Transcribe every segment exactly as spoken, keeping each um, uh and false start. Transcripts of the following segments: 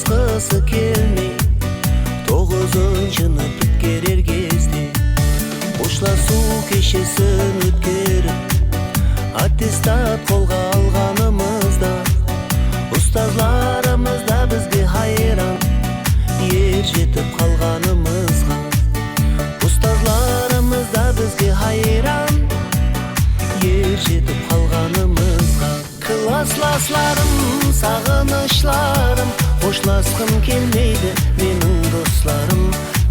Basqısı kelmey, toǵızınshını pitkerer gezde, xoshlasıw keshesin ótkerip, attestat qolǵa alǵanımızda, ustazlarımız da bizge hayran, er jetip qalǵanımızǵa. Ustazlarımız da bizge hayran, er jetip qalǵanımızǵa. Klaslaslarım, saǵınıshlarım, xoshlasqım kelmeydi meniń doslarım.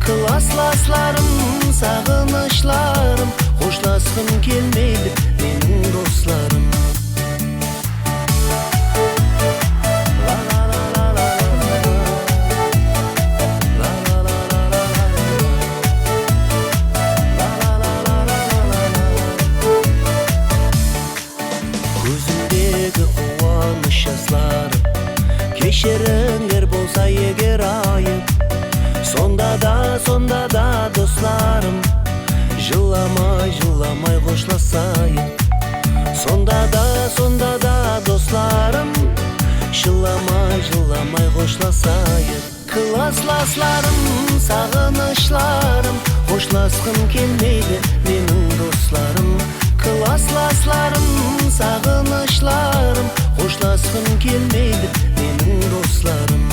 Klaslaslarım, saǵınıshlarım, xoshlasqım kelmeydi meniń doslarım. Kózimdegi quwanısh jaslarım, keshirińler bolsa eger ayıp. Sonda da, sonda da doslarım, jıllamay, jıllamay xoshlasayıq. Sonda da, sonda da doslarım, jıllamay, jıllamay xoshlasayıq. Klaslaslarım, saǵınıshlarım, xoshlasqım kelmeydi meniń doslarım. Klaslaslarım, saǵınıshlarım, xoshlasqım kelmeydi meniń doslarım.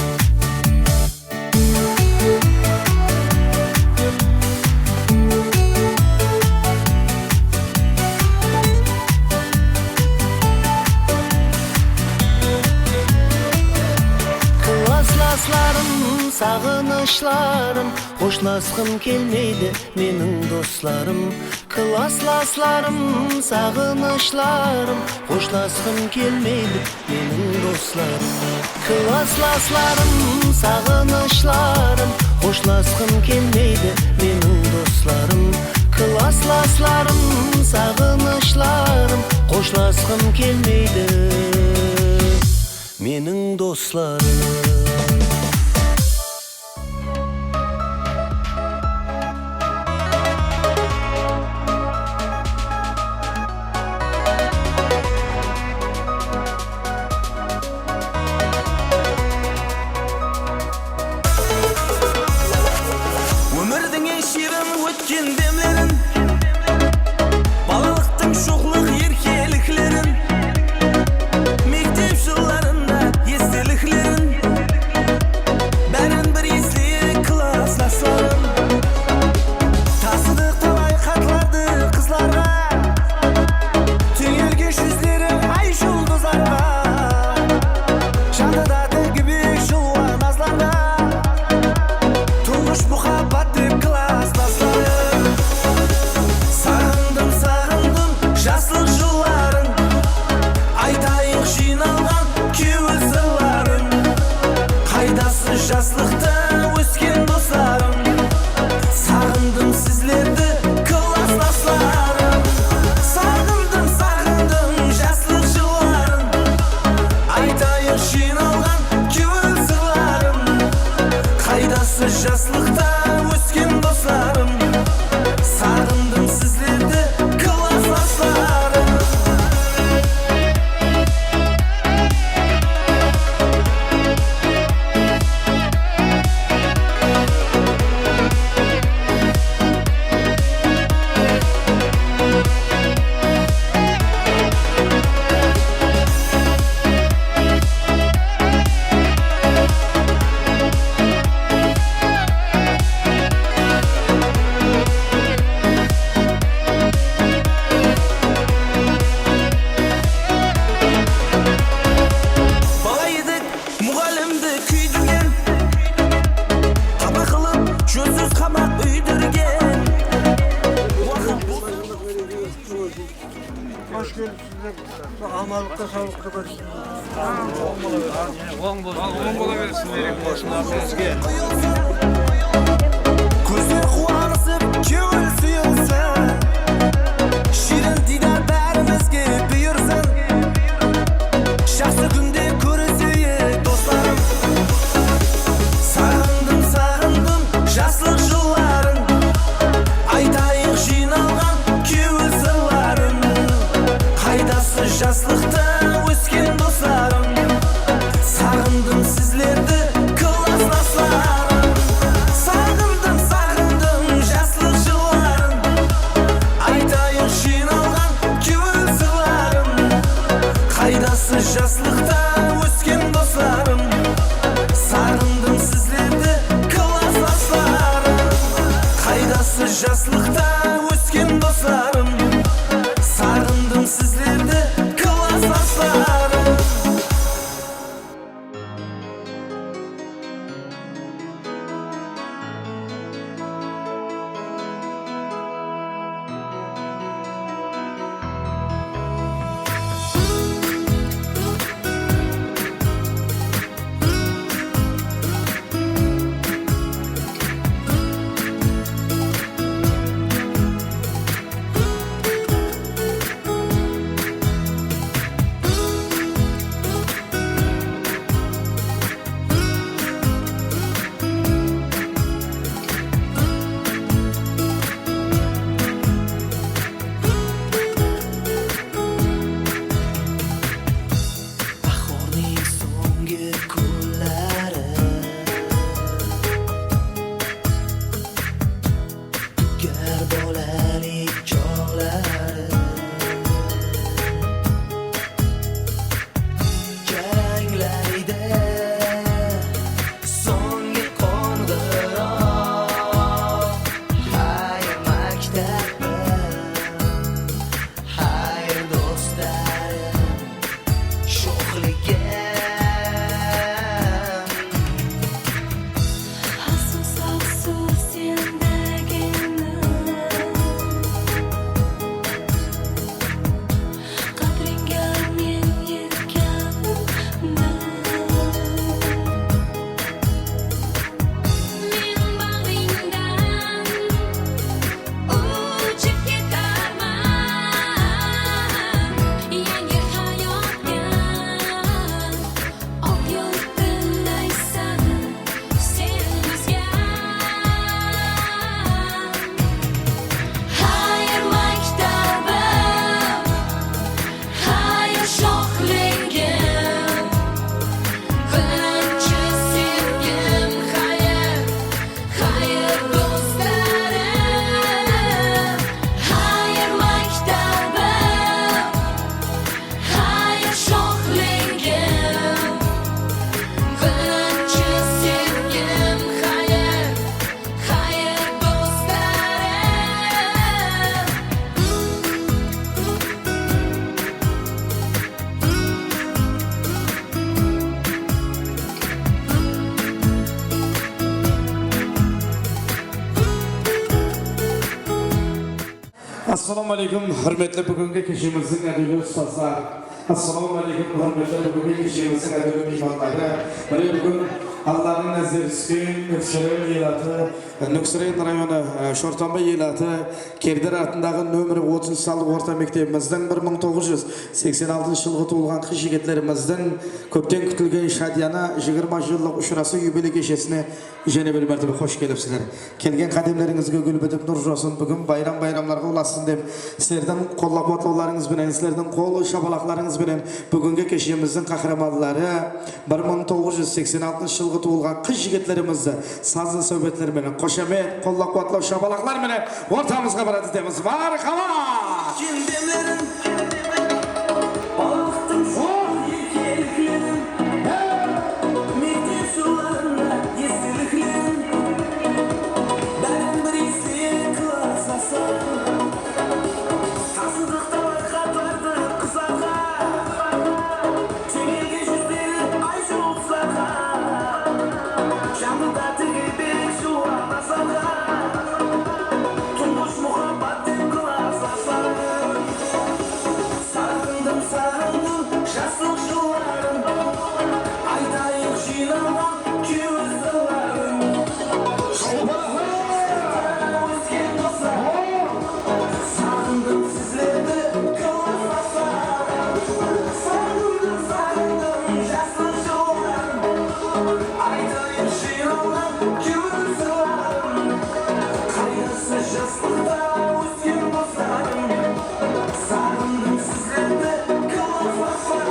Klaslaslarım, saǵınıshlarım, xoshlasqım kelmeydi meniń doslarım. Klaslaslarım, saǵınıshlarım, xoshlasqım kelmeydi meniń doslarım. Klaslaslarım, saǵınıshlarım, xoshlasqım kelmeydi meniń doslarım. Klaslaslarım, saǵınıshlarım, xoshlasqım kelmeydi meniń doslarım. Ómirdiń eshirin ótken demlerin, balalıqtıń shoqlıq erkeliklerin, mektep jıllarında esteliklerin, bárin bir esleyik, klaslaslarım. Tasıdıq talay xatlardı qızlarǵa, túyilgen júzleri ay juldızlarǵa. Jandıda dil gibi jılwa nazlarǵa, tuwǵısh muhabbat dep klaslaslarım. Saǵındım, saǵındım jaslıq jılların, aytayıq jıynalǵan kewil sırların. Qaydasız jaslıqta ósken doslarım, saǵındım sizlerdi, klaslaslarım. Saǵındım, saǵındım jaslıq jılların, aytayıq jıynalǵan kewil sırların. Qaydasız jaslıqta ósken doslarım, saǵındım sizlerdi, klaslaslarım. Bala edik, muǵallimdi kúydirgen, qapa qılıp, józsiz qamaq úydirgen. Waqıt bolsa. Xosh kelipsizler. Amanlıqta, sawlıqta bársheń. Oń bola, oń bola bersin. Kózler quwanısıp, kewil súyilsin. Shiyrin diydar bárimizge buyırsın. Jaqsı kúnde kóriseyik, doslarım. Saǵındım, saǵındım jaslıq jılların. Aytayıq jıynalǵan kewil sırların. Qaydasız jaslıqta ósken doslarım. Saǵındım sizlerdi, Assalawma áleykum, húrmetli búgingi keshemizdiń ádewli ustazlar. Assalawma áleykum, húrmetli búgingi keshemizdiń ádewli miymanları. Mine, búgin Allanıń názeri túsken Nókseren elatı, Nókseren rayonı, e, Shortanbay elatı, Kerder atındaǵı nomeri otızınshı sallıq orta mektebimizdiń bir mıń toǵız júz seksen altınshı jılǵı tuwılǵan qız-jigitlerimizdiń kópten kútilgen shádiyana jigirma jıllıq ushırasıw yubiley keshesine jáne bir mártebe xosh kelipsizler. Kelgen qádemlerińizge gúl bitip, nur jawsın, búgin bayram bayramlarǵa ulasın dep, sizlerdiń qollap-quwatlawlarıńız benen, sizlerdiń qol shapalaqlarıńız benen búgingi keshemizdiń qahramanları, bir mıń toǵız júz seksen altınshı jılǵı tuwılǵan qız-jigitlerimizdi sazlı sáwbetler menen, xoshamet, qollap-quwatlaw shapalaqlar menen ortamızǵa bir etemiz. Marhamat! Kemdemlerin balıqtıń erkeliklerin, mektep jıllarında esteliklerin, bárin bir ese klassasa, tasıdıq talar qatardı qızarǵa. Teńelge júzleri ay juldızlarǵa, janında tegirbe juwar nazarǵa. Tuńǵısh muhabbat dep klasslaslarım. Saǵındım, saǵındım jaslıq jılların. Aytayıq jıynalǵan kewil sırların. Ósken doslar. Saǵındım sizlerdi, klasslaslar. Saǵındım, saǵındım jaslıq jılların. Aytayıq jıynalǵan kewil sırların. Qaydası jaslıqta ósken doslarım. Saǵındım sizlerdi, klasslaslar.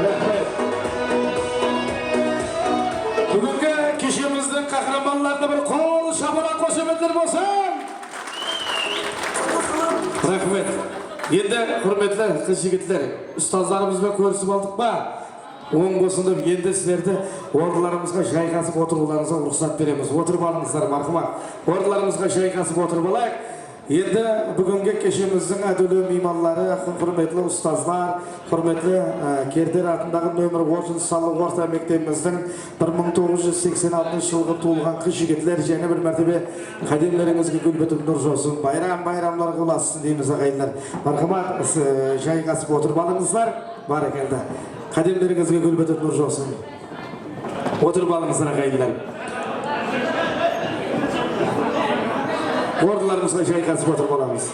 Raxmet. Búgingi keshemizdiń qahramanlarına bir qol shapalaq, xoshametler bolsın. Raxmet. Endi, húrmetli qız-jigitler, ustazlarımız benen kórisip aldıq pa? Oń bolsın dep, endi sizlerdi orınlarımızǵa jayǵasıp otırıwlarıńızǵa ruxsat beremiz. Otırıp alıńızlar, marhamat. Orınlarımızǵa jayǵasıp otırıp alayıq. Endi búgingi keshemizdiń ádewli miymanları, húrmetli ustazlar, húrmetli, e, Kerder atındaǵı nomeri otızınshı sallıq orta mektebimizdiń bir mıń toǵız júz seksen altınshı jılǵı tuwılǵan qız-jigitler, jáne bir mártebe qádemlerińizge gúl bitip, nur jawsın, bayram bayramlarǵa ulasın deymiz, aǵayinler. Marhamat, e, jayǵasıp otırıp alıńızlar. Bárekella. Qádemlerińizge gúl bitip, nur jawsın. Otırıp alıńızlar, aǵayinler. Orınlarımızǵa jayǵasıp otırıp alamız.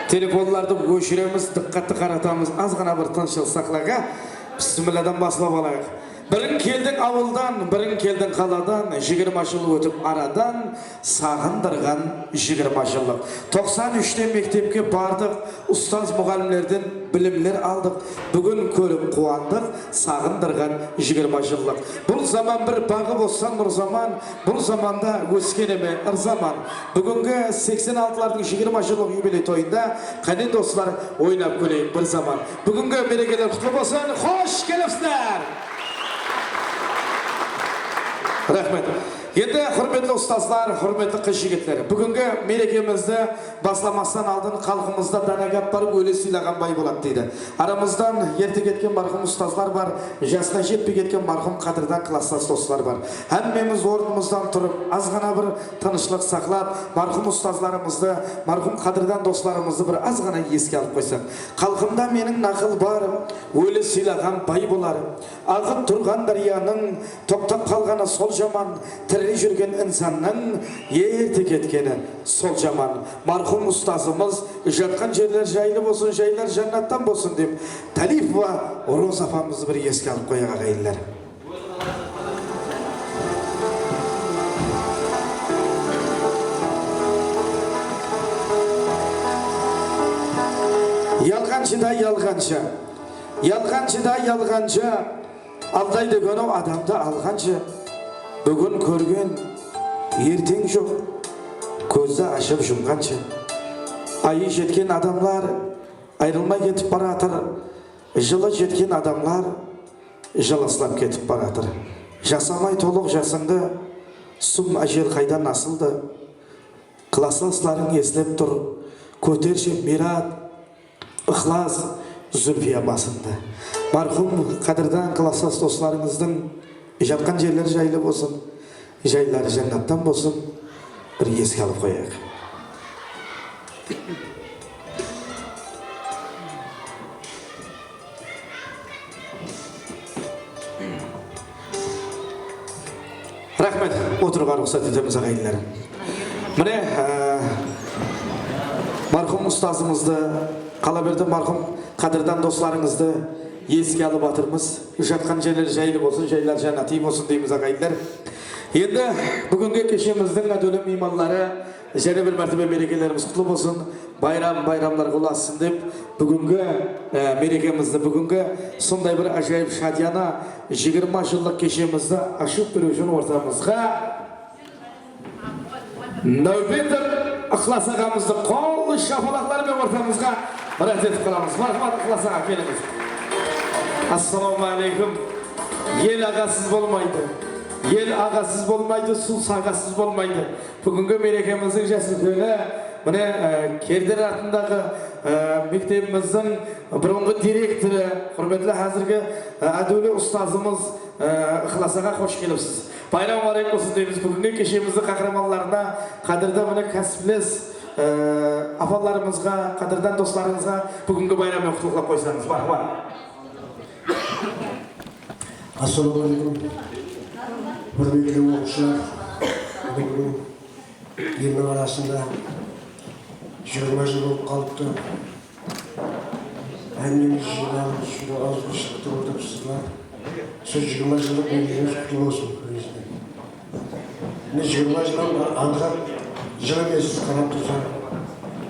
Telefonlardı óshiremiz, dıqqattı qaratamız, azǵana bir tınıshlıq saqlaǵa. Bismilladan baslap alayıq. Biriń keldiń awıldan, biriń keldiń qaladan, jigirma jıl ótip aradan, saǵındırǵan jigirma jıllıq. Toqsan úshte mektepke bardıq, ustaz muǵallimlerden bilimler aldıq. Búgin kórip quwandıq, saǵındırǵan jigirma jıllıq. Bul zaman bir baǵı bossan nur zaman, bul zamanda óskenime ırzaman. Búgingi seksen altılardıń jigirma jıllıq yubiley toyında, qáne doslar, oynap kóreyin bir zaman. Búgingi merekeler qutlı bolsın, xosh kelipsizler! Raxmet. Endi, húrmetli ustazlar, húrmetli qız-jigitler, búgingi merekemizdi baslamastan aldın xalqımızda dana gáp bar, óle sıylaǵan bay boladı deydi. Aramızdan erte ketken marhum ustazlar bar, jasına jetpey ketken marhum qádirdan klasslas doslar bar. Hámmemiz ornımızdan turıp, azǵana bir tınıshlıq saqlap, marhum ustazlarımızdı, marhum qádirdan doslarımızdı bir azǵana eske alıp qoysaq. Xalqımda meniń naqıl bar, óle sıylaǵan bay bolar. Aǵıp turǵan dáryanıń toqtap qalǵanı sol jaman, tiri júrgen insannıń erte ketkeni sol jaman. Marhum ustazımız jatqan jerler jaylı bolsın, jaylar jannattan bolsın dep, Talipova Roza apamızdı bir eske alıp qoyaq, aǵayinler. Yalǵanshı da yalǵanshı, yalǵanshı da yalǵanshı, aldaydı kúni adamdı alǵanshı. Búgin kórgen, erteń joq. kózdi ashıp jumǵansha. Ayı jetken adamlar ayrılmay ketip baratır, jılı jetken adamlar jılıslap ketip baratır. Jasamay tolıq jasıńdı, sum ájel qaydan asıldı? Klasslaslarıń eslep tur, kótershi Mirat, Iqlas, Zulfiya basıńdı. Marhum qádirdan klasslas doslarıńızdıń jatqan jerleri jaylı bolsın, jayları jánnattan bolsın. Bir eske alıp qoyayıq. Raxmet, otırıwǵa ruxsat etemiz, aǵayinler. Mine, e, marhum ustazımızdı, qalaberdi marhum qádirdan doslarıńızdı eske alıp atırmız. Jatqan jerleri jaylı bolsın, jayları jánnatiy bolsın deymiz, aǵayinler. Endi búgingi keshemizdiń ádewli miymanları jáne bir mártebe merekelerimiz qutlı bolsın. Bayram bayramlarǵa ulasın dep, búgingi, e, merekemizdi, búgingi sonday bir ájayıp shádiyana jigirma jıllıq keshemizdi ashıp beriw ushın ortamızǵa náwbetdir Iqlas aǵamızdı qol shapalaqlar menen ortamızǵa mirát etip qalamız. Marhamat, Iqlas aǵa, kelińiz. Assalawma áleykum. El aǵasız bolmaydı. El aǵasız bolmaydı, suw saǵasız bolmaydı. Búgingi merekemizdiń jas úlkeni, mine, e, Kerder atındaǵı, e, mektebimizdiń burınǵı direktorı, húrmetli házirgi, e, ádewli ustazımız, e, Iqlas aǵa, xosh kelipsiz. Bayram múbarek bolsın deymiz. Búgingi keshemizdiń qahramanlarına, qádirli mine kásiples, e, apalarımızǵa, qádirdan doslarımızǵa búgingi bayram menen qutlıqlap qoysańız. Marhamat. Assalawma áleykum. Húrmetli oqıwshılar, búgin eldiń arasında jigirma jıl bolıp qalıptı. Hámmemiz jıynalıp, usı awızbirshilikke otırıpsızlar. Sol jigirma jıllıq merekemiz qutlı bolsın, birinshiden. Mine, jigirma jıldan ańsat jıl emes, qarap tursań,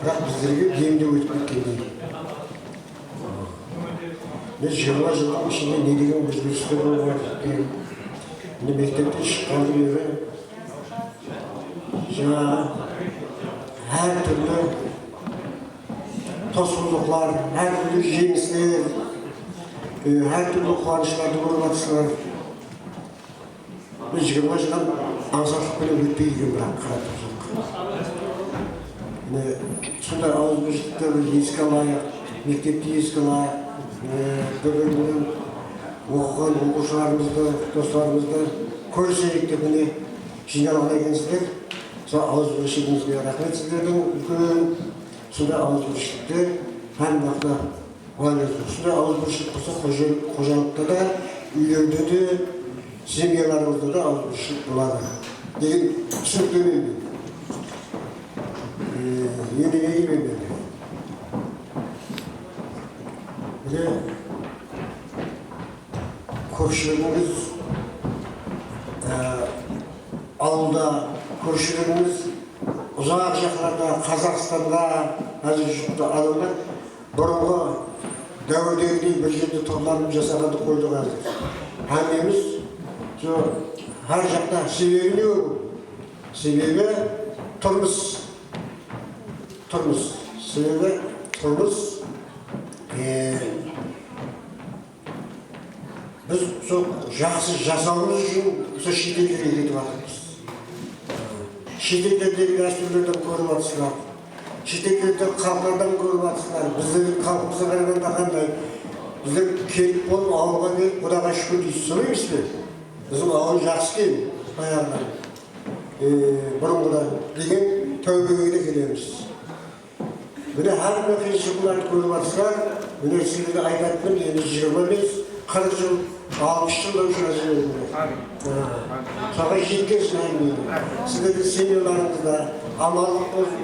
biraq bizlerge demde ótip ketkendey. Biz jigirma jıldıń ishinde ne degen ózgerisler bolǵan eken. Mine, mektepten shıqqannan beri jańaǵı hár túrli tosıqlıqlar, hár túrli jeńisler, e, hár túrli quwanıshlardı kórip atırsızlar. Biz jigirma jıldan ańsatlıq penen ótpeydi eken, biraq qarap tursaq. Mine, sonday awızbirshilikti biz eske alayıq, mektepti eske alayıq, e, bir-biri menen oqıǵan oqıwshılarımızdı, doslarımızdı kóriseyik dep, mine, jıynalǵan ekensizler. Sol awızbirshiligimizge raxmet sizlerdiń úlken. Sonday awızbirshilikti hár waqıtta Usınday awızbirshilik bolsa, xoja-, xojalıqta da, úylerde de, semyalarımızda da awızbirshilik boladı degen túsiniktemen men. E, endi ne deymen men? Mine, kópshiligimiz, e, awılda, kópshiligimiz uzaq jaqlarda, Qazaqstanda, házir jurtta adamlar Burınǵı dáwirdegidey bir jerde toplanıp jasaǵandı qoydıq házir. Hámmemiz sol hár jaqta, sebebi ne ol? Sebebi turmıs. Turmıs. Sebebi turmıs, e, Biz usı jaqsı jasawımız ushın usı shet ellerge ketip atırmız. Shet ellerdegi dástúrlerden kórip atırsızlar. Shet ellerdegi xalıqlardan kórip atırsızlar. Bizlerdiń xalıqımızǵa qaraǵanda qanday? Bizler kelip bolıp, awılǵa kelip, Qudaǵa shúkir deysiz, solay emes pe? Biziń awıl jaqsı eken, bayaǵıdan, e, burınǵıdan degen táwbege de kelemiz. Mine, hár bir qıyınshılıqlardı kórip atırsızlar. Mine, sizlerge aytatınım, endi jigirma emes, qırq jıl, alpıs jıl da ushırasın endi. Amin. Ha. Soǵan jetkersin, amin. Sizlerdiń semyalarıńızda amanlıq bolsın,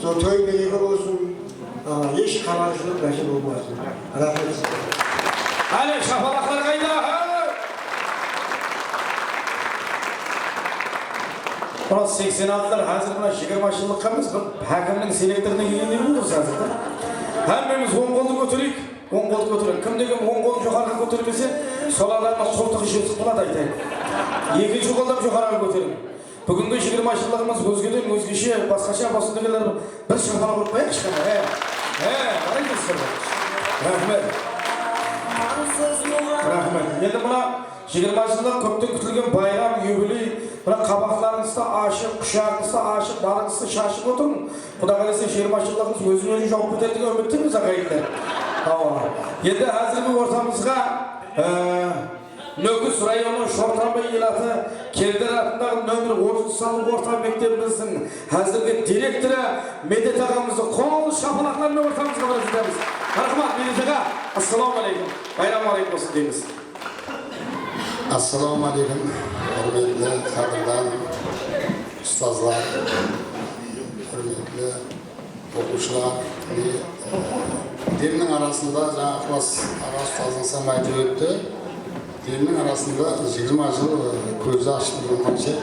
sol toy mereke bolsın, a, hesh xabarshılıq nárse bolmasın. Raxmet sizlerge. Áne, shapalaqlar qayda? Mına seksen altılar házir mına jigirma jıllıqqa emes, bir hákimniń selektorına kelgendey boldıq házir de. Hámmemiz oń qoldı kótereyik, oń qoldı kótereyik. Kimde kim oń qolın joqarıǵa kótermese, sol adamnıń qoltıǵı jırtıq boladı, aytayın. Ekinshi qoldı joqarıǵa kóteriń. Búgingi jigirma jıllıǵımız ózgeden ózgeshe, basqasha bolsın degenler bir shapalaq urıp qoyayıqshı qáne. E, e, qaray deysiz? Raxmet. Raxmet. Endi mına jigirma jıllıq kópten kútilgen bayram, yubiley, mına qabaqlarıńızdı ashıp, qushaǵıńızdı ashıp, balıńızdı shashıp otırıń. Quda qálese jigirma jıllıǵımız ózinen-ózi jawıp keter degen úmittemiz, aǵayinler. Awa. Endi házirgi ortamızǵa, e, Nókis rayonı Shortanbay elatı Kelder atındaǵı nomer otız sanlı orta mektebimizdiń házirgi direktorı Medet aǵamızdı qol shapalaqlar menen ortamızǵa bir etemiz. Marhamat, Medet aǵa, assalawma áleykum. Bayram mıbarek bolsın deymiz. Assalawma áleykum, húrmetli, qádirdan ustazlar, húrmetli oqıwshılar, mine, demniń arasında, jańa ıqlas aǵa ustazımız hám aytıp ótti, demniń arasında jigirma jıl, e, kózdi ashıp turǵansha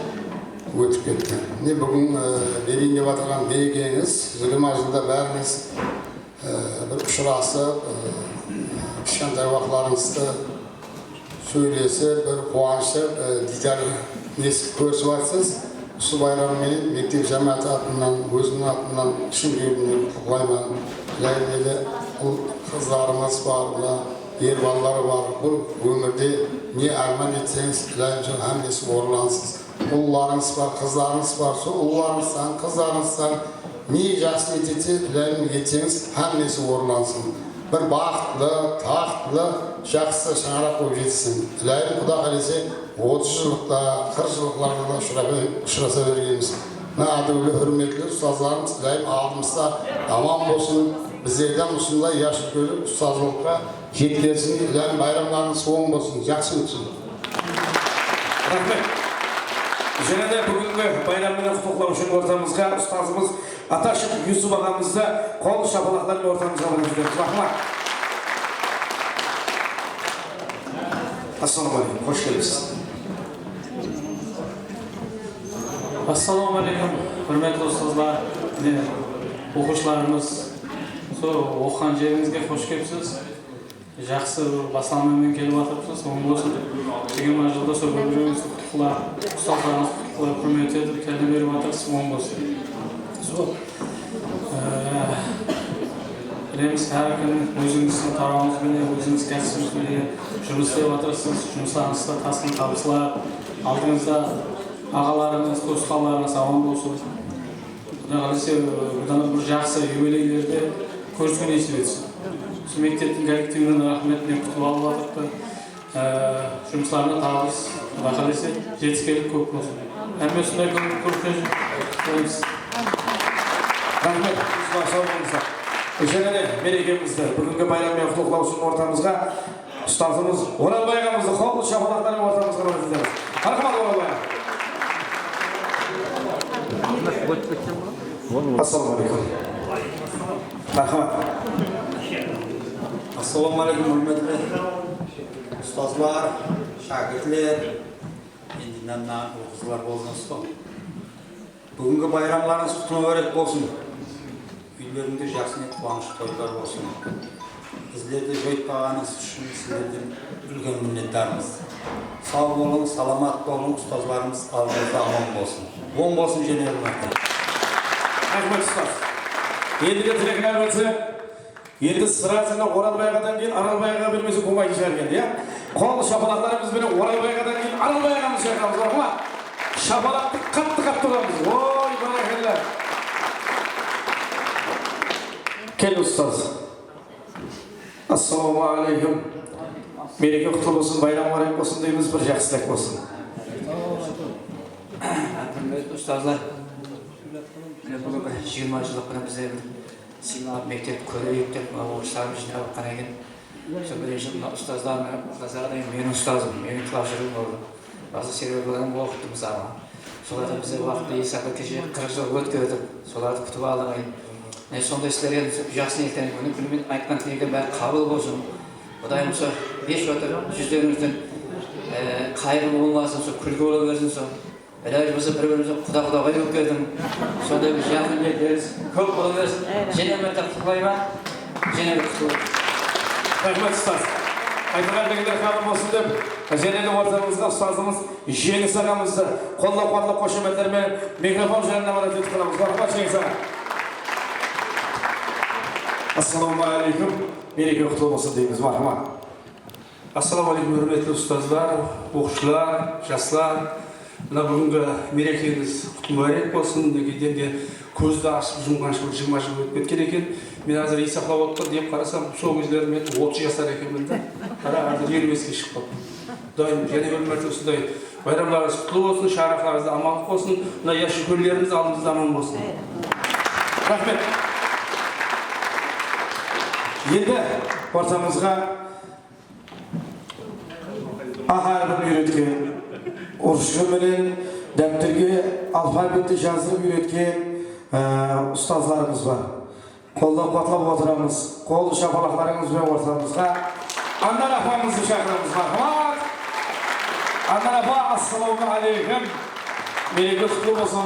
ótip ketti. Mine, búgin, e, bereyin dep atırǵan berekeńiz, jigirma jılda bárińiz, e, bir ushırasıp, e, kishkentay waqıtlarıńızdı sóylesip, bir quwanıshlı, e, diydar nesip kórisip atırsız. Usı bayram menen mektep jámááti atınan, ózimniń atımnan, shın kewlimnen qutlıqlayman. Ilayım ele, ul qızlarımız bar, mına er balalar bar. Bul ómirde ne árman etseńiz, ilayım sol hámmesi orınlansın. Ullarıńız bar, qızlarıńız bar, sol ullarıńızdan, qızlarıńızdan ne jaqsı niyet etse, ilayım etseńiz, hámmesi orınlansın. Bir baxıtlı, taxtlı, jaqsı shańaraq bolıp jetisin. Ilayım, Quda qálese, otız jıllıqta, qırq jıllıqlarda da ushıra-, ushırasa bergenbiz. Mına, ádewli, húrmetli ustazlarımız, ilayım, aldımızda aman bolsın. Bizlerden usınday jash úlkenlik ustazlıqqa jetkersin. Ilayım, bayramlarıńız oń bolsın, jaqsı ótsin. Raxmet. Jáne de búgingi bayram menen qutlıqlaw ushın ortamızǵa ustazımız Atashov Yusup aǵamızdı qol shapalaqlar menen ortamızǵa alıp kelemiz. Marhamat. Assalawma áleykum, xosh kelipsiz. Assalawma áleykum, húrmetli ustazlar, mine, oqıwshılarımız, sol oqıǵan jerińizge xosh kelipsiz. Jaqsı bir baslamlar menen kelip atırıpsız, oń bolsın. Jigirma jılda sol bir-birińizdi qutlıqlap, ustazlarıńızdı qutlıqlap, húrmet etip, kálde berip atırsız, oń bolsın. Sol, e, bilemiz, hár kún ózińizdiń tarawıńız benen, ózińiz kásibimiz benen jumıs islep atırsız, jumıslarıńızda tasqın tabıslar, aldıńızda aǵalarıńız, tuwısqanlarıńız aman bolsın. Quda qálese, e, budan bir jaqsı yubileylerde kóriske nesip etsin. Usı mekteptiń kollektivine raxmet, men kútip alıp atırıptı. E, jumıslarına tabıs, Quda qálese, jetiskenlik kóp bolsın. Hámme usınday kóp, kóp, kóp, kóp. Raxmet, sawǵa bolsın. Jáne de merekemizdi, búgingi bayram menen qutlıqlaw ushın ortamızǵa ustazımız Oralbay aǵamızdı qol shapalaqlar menen ortamızǵa davet etemiz. Marhamat, Oralbay aǵa. Assalawma áleykum. Marhamat. Assalawma áleykum, húrmetli ustazlar, shákirtler, endi inanmaǵan ul-qızlar bolıńız ǵo. Búgingi bayramlarıńız qutlı múbárek bolsın. Úylerińde jaqsı niyet, quwanıshlı toylar bolsın. Bizlerdi joytpaǵanıńız ushın sizlerden úlken minnetdarmız. Saw bolıń, salamat bolıń, ustazlarımız aldıńızda aman bolsın. Oń bolsın, jáne bir márte. Raxmet, ustaz. Endigi tilek nármesi. Endi srazı Oralbay aǵadan keyin Aralbay aǵaǵa bermesek bolmaytın shıǵar endi, ya. Qol shapalaqlarımız benen Oralbay aǵadan keyin Aralbay aǵamızdı shaqıramız, marhamat. Shapalaqtı qattı-qattı uramız. Oy, bárekella. Kel, ustaz. Assalawma áleykum. Mereke qutlı bolsın, bayram múbárek bolsın deymiz, bir jaqsı tilek bolsın. Húrmetli ustazlar, mine, búgin bir jigirma jıllıq mine bizler bir sıylanıp mektep kóreyik dep, mına, oqıwshılarımız jıynalǵan eken. Sol birinshi mına ustazlar, mına ustazlar da meniń ustazım, meniń klass júrigim boldı. Basqa sebebi olardı oqıttım, mısalı. Solar da bizler waqıtlı esapqa keshe qırq jıl ótkerdik, solardı kútip aldıq. Mine, sonday sizlerge jaqsı niyetten kúni kúni men aytqan tilekler bári qabıl bolsın. Qudayım sol besh otır júzlerińizden, e, qayırlı bolmasın, sol kúlki bola bersin, sol. Ilajı bolsa bir-birimizden quda-qudaǵay bolıp keldim. Sonday bir jaqın niyetlerińiz kóp bola bersin. Jáne bir márte qutlıqlayman. Jáne bir qutlı. Raxmet, ustaz. Aytqan degende qabıl bolsın dep, jáne de ortamızǵa ustazımız Jeńis aǵamızdı qollap-quwatlap, xoshamatlar menen mikrofon janına mınajaat qılamız. Marhamat, Jeńis aǵa. Assalawma áleykum. Mereke qutlı bolsın deymiz. Marhamat. Assalawma áleykum, húrmetli ustazlar, oqıwshılar, jaslar. Mına búgingi merekeńiz qutlı múbárek bolsın. Minekey, endi kózdi ashıp jumǵansha bir jigirma jıl ótip ketken eken. Men házir esaplap otırman, dep qarasam, sol gezleri men otız jasar ekenmen da. Qara, házir eliw beske shıǵıp qaldım. Qudayım, jáne bir márte usınday bayramlarıńız qutlı bolsın, shańaraqlarıńızda amanlıq bolsın, mına yashúlkenlerimiz aldımızda aman bolsın. Raxmet. Endi ortamızǵa A hárpin úyretken, urıshı menen dápterge alfabetti jazıp úyretken, e, ustazlarımız bar. Qollap-quwatlap otıramız. Qol shapalaqlarıńız benen ortamızǵa Annar apamızdı shaqıramız. Marhamat! Annar apa, assalawma áleykum. Mereke qutlı bolsın,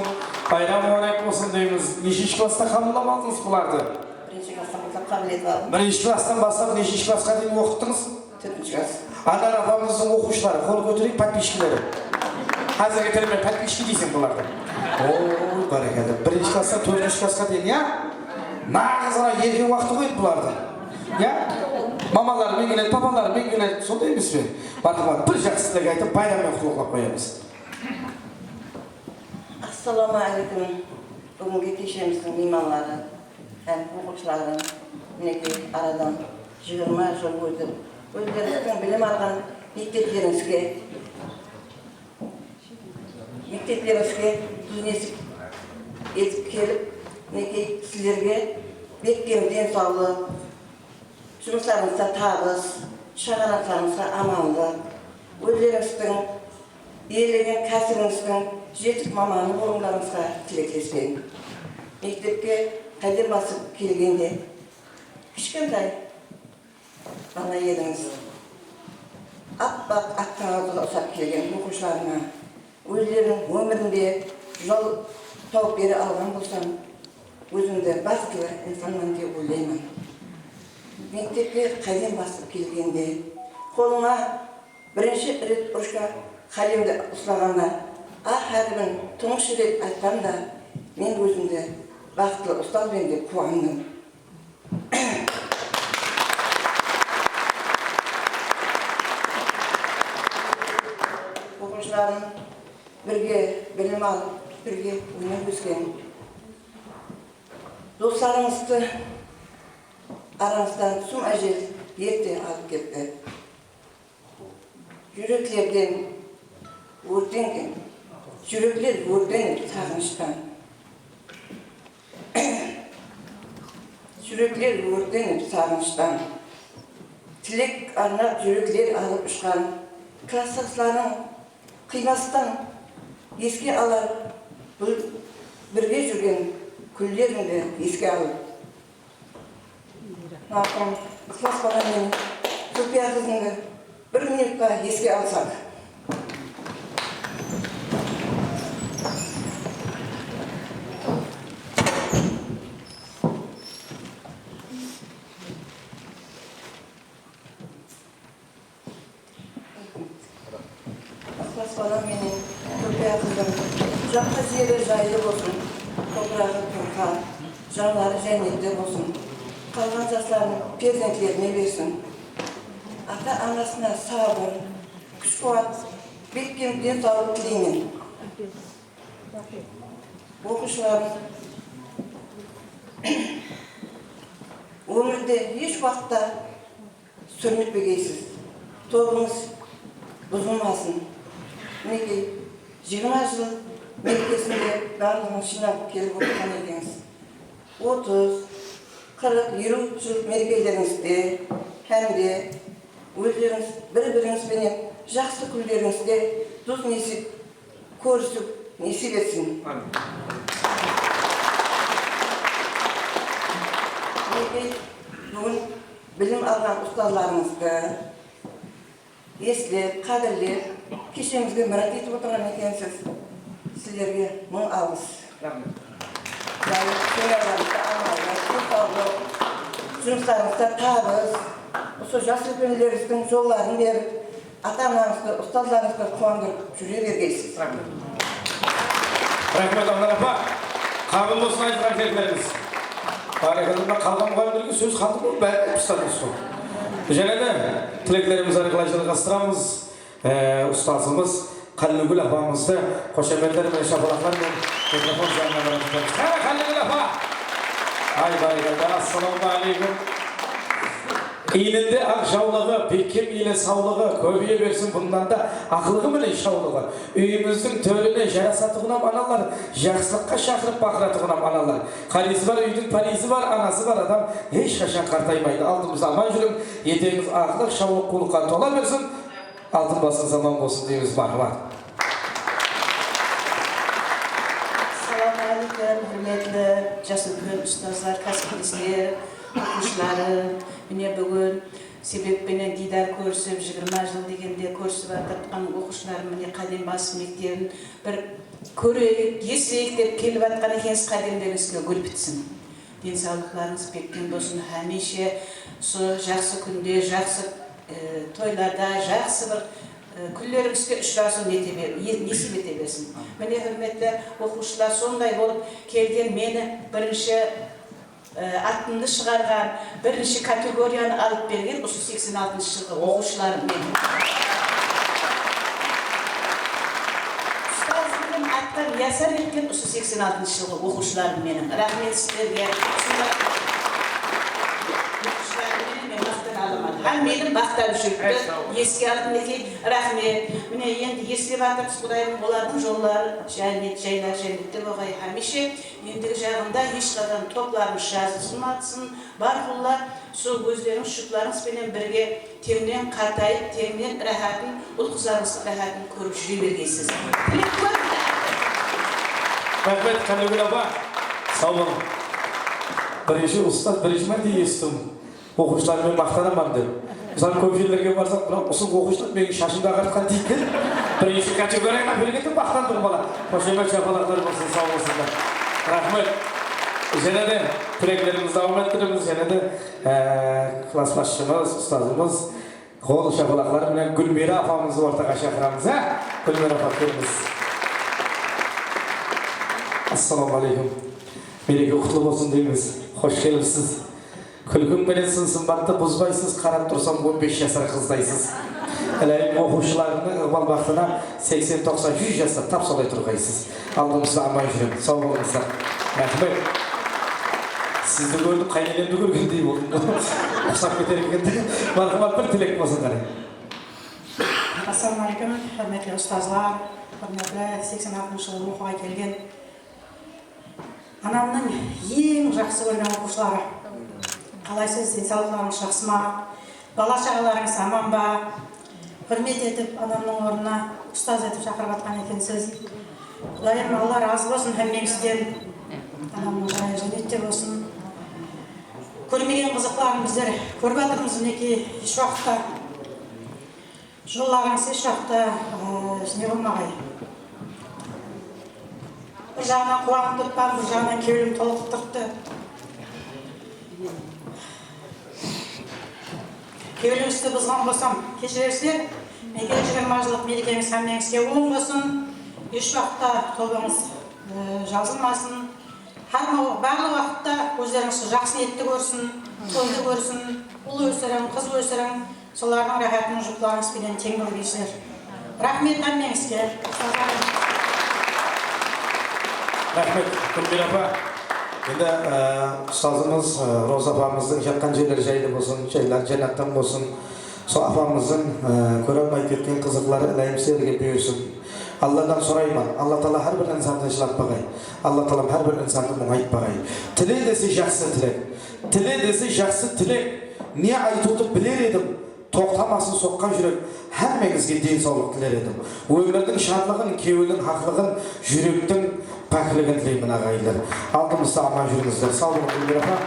bayram múbárek bolsın deymiz. Neshinshi klassta qabıllamadınız bulardı? Birinshi klasstan baslap qabıl etip aldım. Birinshi klasstan baslap neshinshi klassqa deyin oqıttıńız? Tórtinshi klass. Annar apamızdıń oqıwshıları, qol kótereyik, podpischikleri. Házirgi tili menen podpischiki deyseń bulardı. Oy, bárekella. Birinshi klasstan tórtinshi klassqa deyin, ya? Naǵız ana erkek waqtı ǵoy endi bulardı. Ya? Mamaları men keledi, papaları men keledi, sonday emes pe? Marhamat, bir jaqsı tilek aytıp, bayram menen qutlıqlap qoyamız. Assalawma áleykum. Búgingi keshemizdiń miymanları hám oqıwshıları, minekey, aradan jigirma jıl ótip, ózlerińizdiń bilim alǵan mekteplerińizge, mekteplerińizge duz nesip etip kelip, minekey, sizlerge bekkem densawlıq, jumıslarıńızda tabıs, shańaraqlarıńızǵa amanlıq, ózlerińizdiń iyelegen kásibinizdiń jetik mamanı bolıwlarıńızǵa tileklespen. Mektepke qádem basıp kelgende kishkentay bala edińiz. Appaq at qaǵazǵa usap kelgen oqıwshılarıma, ózleriniń ómirinde jol tawıp bere alǵan bolsam, ózimdi baxıtlı insanman dep oylayman. Mektepke qádem basıp kelgende, qolıńa birinshi ret ruchka, qálemdi uslaǵanda, A háribin tuńǵısh ret aytqanda, men ózimdi baxıtlı ustazben dep quwandım. Oqıwshılarım birge bilim alıp, birge óner ósken. Doslarıńızdı arańızdan sum ájel erte alıp ketti. Júreklerden órtengen, júrekler órtenip saǵınıshtan. Júrekler órtenip saǵınıshtan. Tilek arnap júrekler alıp ushqan. Klassdaslarıń qıymastan eske alar, bul birge júrgen kúnlerińdi eske alıp. Marhum Iqlas balam menen Zulfiya qızımdı bir minutqa eske alsaq. Iqlas balam menen Zulfiya qızım, jatqan jeri jaylı bolsın, topıraǵı torqa, janları jánnette bolsın. Qalǵan jasların perzentlerine bersin. Ata-anasına sabır, kúsh-quwat, bekkem densawlıq tileymen. Oqıwshılarım, ómirde hesh waqıtta súrmitpegeysiz. Tobıńız buzılmasın. Minekey, jigirma jıl merekesinde barlıǵıńız jıynalıp kelip otırǵan ekeńiz. Otız, qırıq, eliw jıl merekelerińizde hám de ózlerińiz bir-birińiz benen jaqsı kúnlerińizde dus nesip kórisip nesip etsin. Ámin. Minekey, búgin bilim alǵan ustazlarıńızdı eslep, qádirlep, keshemizge mirát etip otırǵan ekensiz. Sizlerge mıń alǵıs. Raxmet. Jaylı kúnlerimiz, amanlıq, densawlıq, jumıslarıńızda tabıs. Usı jas úlkenlerińizdiń jolların berip, ata-anańızdı, ustazlarıńızdı quwandırıp júre bergeysiz. Raxmet, Anar apa. Qabıl bolsın aytqan tileklerimiz. Bárkella, mına qalǵan muǵallimlerge sóz qaldı ǵoy, bárin aytıp tasladıńız ǵoy. Jáne de tileklerimizdi arqılay jalǵastıramız. E, ustazımız Qálligúl apamızdı xoshametler menen, shapalaqlar menen mikrofon janına baratıp. Qáne, Qálligúl apa! Ay, bárekella, assalawma áleykum. Iyninde aq jawlıǵı, bekkem ele sawlıǵı, kóbeye bersin bunnan da aqlıǵı menen shawlıǵı. Úyimizdiń tórine jarasatuǵınam analar, jaqsılıqqa shaqırıp baqıratuǵınam analar. Qárezi bar úydiń párezi bar, anası bar adam hesh qashan qartaymaydı. Aldımızda aman júriń, etegińiz aqlıq, shawlıq, quwlıqqa tola bersin. Altın basıńız aman bolsın deymiz, marhamat. Assalawma áleykum, húrmetli jas úlken ustazlar, kásipdesler, oqıwshıları. Mine, búgin sebep penen diydar kórisip, jigirma jıl degende kórisip atırǵan oqıwshılarım, mine, Qádem basıp mektebin bir kóreyik, esireyik dep kelip atqan ekensiz, qádemlerińizge gúl pitsin. Densawlıqlarıńız bekkem bolsın, hámiyshe usı jaqsı kúnde, jaqsı, e, toylarda, jaqsı bir, e, kúnlerińizge ushırasıw nete be-, e, nesiyp ete bersin. Mine, húrmetli oqıwshılar, sonday bolıp kelgen meni birinshi, e, atımdı shıǵarǵan, birinshi kategoriyanı alıp bergen usı seksen altınshı jılǵı oqıwshılarım meniń. Ustazlıǵın attan yasar etken usı seksen altınshı jılǵı oqıwshılarım meniń. Raxmet sizlerge. Usınday oqıwshılarım menen men maqtana alaman. Hámmeni maqtap júripti. Eske alıp, minekey, raxmet. Mine, endi eslep atırmız, Qudayım, olardıń jolları jánnet, jayları jánnette bolǵay hámiyshe. Endigi jaǵında hesh qashan toplarımız jazılmatsın. Bárqulla, sol ózlerińiz jurtlarıńız benen birge teńnen qartayıp, teńnen ráhátın, ul-qızlarıńızdıń ráhátın kórip júre bergeysiz. Tilek kóp. Raxmet, Qálligúl apa. Saw bolıń. Birinshi ustaz, birinshi márte esittim. Oqıwshılarım menen maqtanaman dep. Mısalı, kóp jerlerge barsaq, mına usı oqıwshılar meniń shashımdı aǵartqan deydi. Birinshi kategoriyanı bergende maqtandı bala. Xoshamet, shapalaqlar bolsın, saw bolsınlar. Raxmet. Jáne de tileklerimizdi dawam ettiremiz, jáne de, e, klass basshımız, ustazımız, qol shapalaqlar menen Gúlmiyra apamızdı ortaǵa shaqıramız, á? Gúlmiyra apa, kelińiz. Assalawma áleykum. Mereke qutlı bolsın deymiz. Xosh kelipsiz. Kúlkiń menen sın-sımbattı buzbaysız, qarap tursam, on bes jasar qızdaysız. Ilayım, oqıwshılarıńnıń ıǵbal baxtına seksen, toqsan, júz jasta tap solay turǵaysız. Aldımızda aman júriń, saw bolıńızlar. Raxmet. Sizdi kórdim, qáynenemdi kórgendey boldım. Uqsap keter eken. Marhamat, bir tilek bolsın, qáne. Assalawma áleykum, húrmetli ustazlar, húrmetli seksen altınshı jılı oqıwǵa kelgen anamnıń eń jaqsı kórgen oqıwshıları. Qalaysız, densawlıqlarıńız jaqsı ma? Bala-shaǵalarıńız aman ba? Húrmet etip, anamnıń ornına ustaz etip shaqırıp atqan ekensiz. Qudayım, Alla razı bolsın hámmeńizden. Anamnıń jayı jánnette bolsın. Kórmegen qızıqların bizler kórip atırmız, minekey, hesh waqıtta. Jollarıńız hesh waqıtta, ıı, ne bolmaǵay. Bir jaǵınan quwanıp turıppan, bir jaǵınan kewlim tolıp turıptı. Kewlińizdi buzǵan bolsam, keshirersizler. Minekey, jigirma jıllıq merekeńiz hámmeńizge oń bolsın. Hesh waqıtta tobańız, ıı, jazılmasın. Hár ma-, barlıq waqıtta ózlerińizdi jaqsı niyetti kórsin, toydı kórsin, ul ósiriń, qız ósiriń. Solardıń ráhátın jurtlarıńız penen teń bólgeysizler. Raxmet hámmeńizge. Raxmet, Gúlmiyra apa. Endi, e, ustazımız, e, Roza apamızdıń jatqan jerleri jaylı bolsın, jayları jánnattan bolsın. Sol apamızdıń, e, kóre almay ketken qızıqları Ilayım sizlerge buyırsın. Alladan sorayman, Alla taala hár bir insandı jılap baǵay. Alla taalam hár bir insandı muńayıp baǵay. Tile dese jaqsı tilek. Tile dese jaqsı tilek. Ne aytıwdı biler edim. Toqtamasın soqqan júrek, hámmeńizge densawlıq tiler edim. Ómirdiń shadlıǵın, kewildiń haqlıǵın, júrektiń pákligin tileymen, aǵayinler. Aldımızda aman júrińizler. Saw bolıń, Gúlmiyra apa.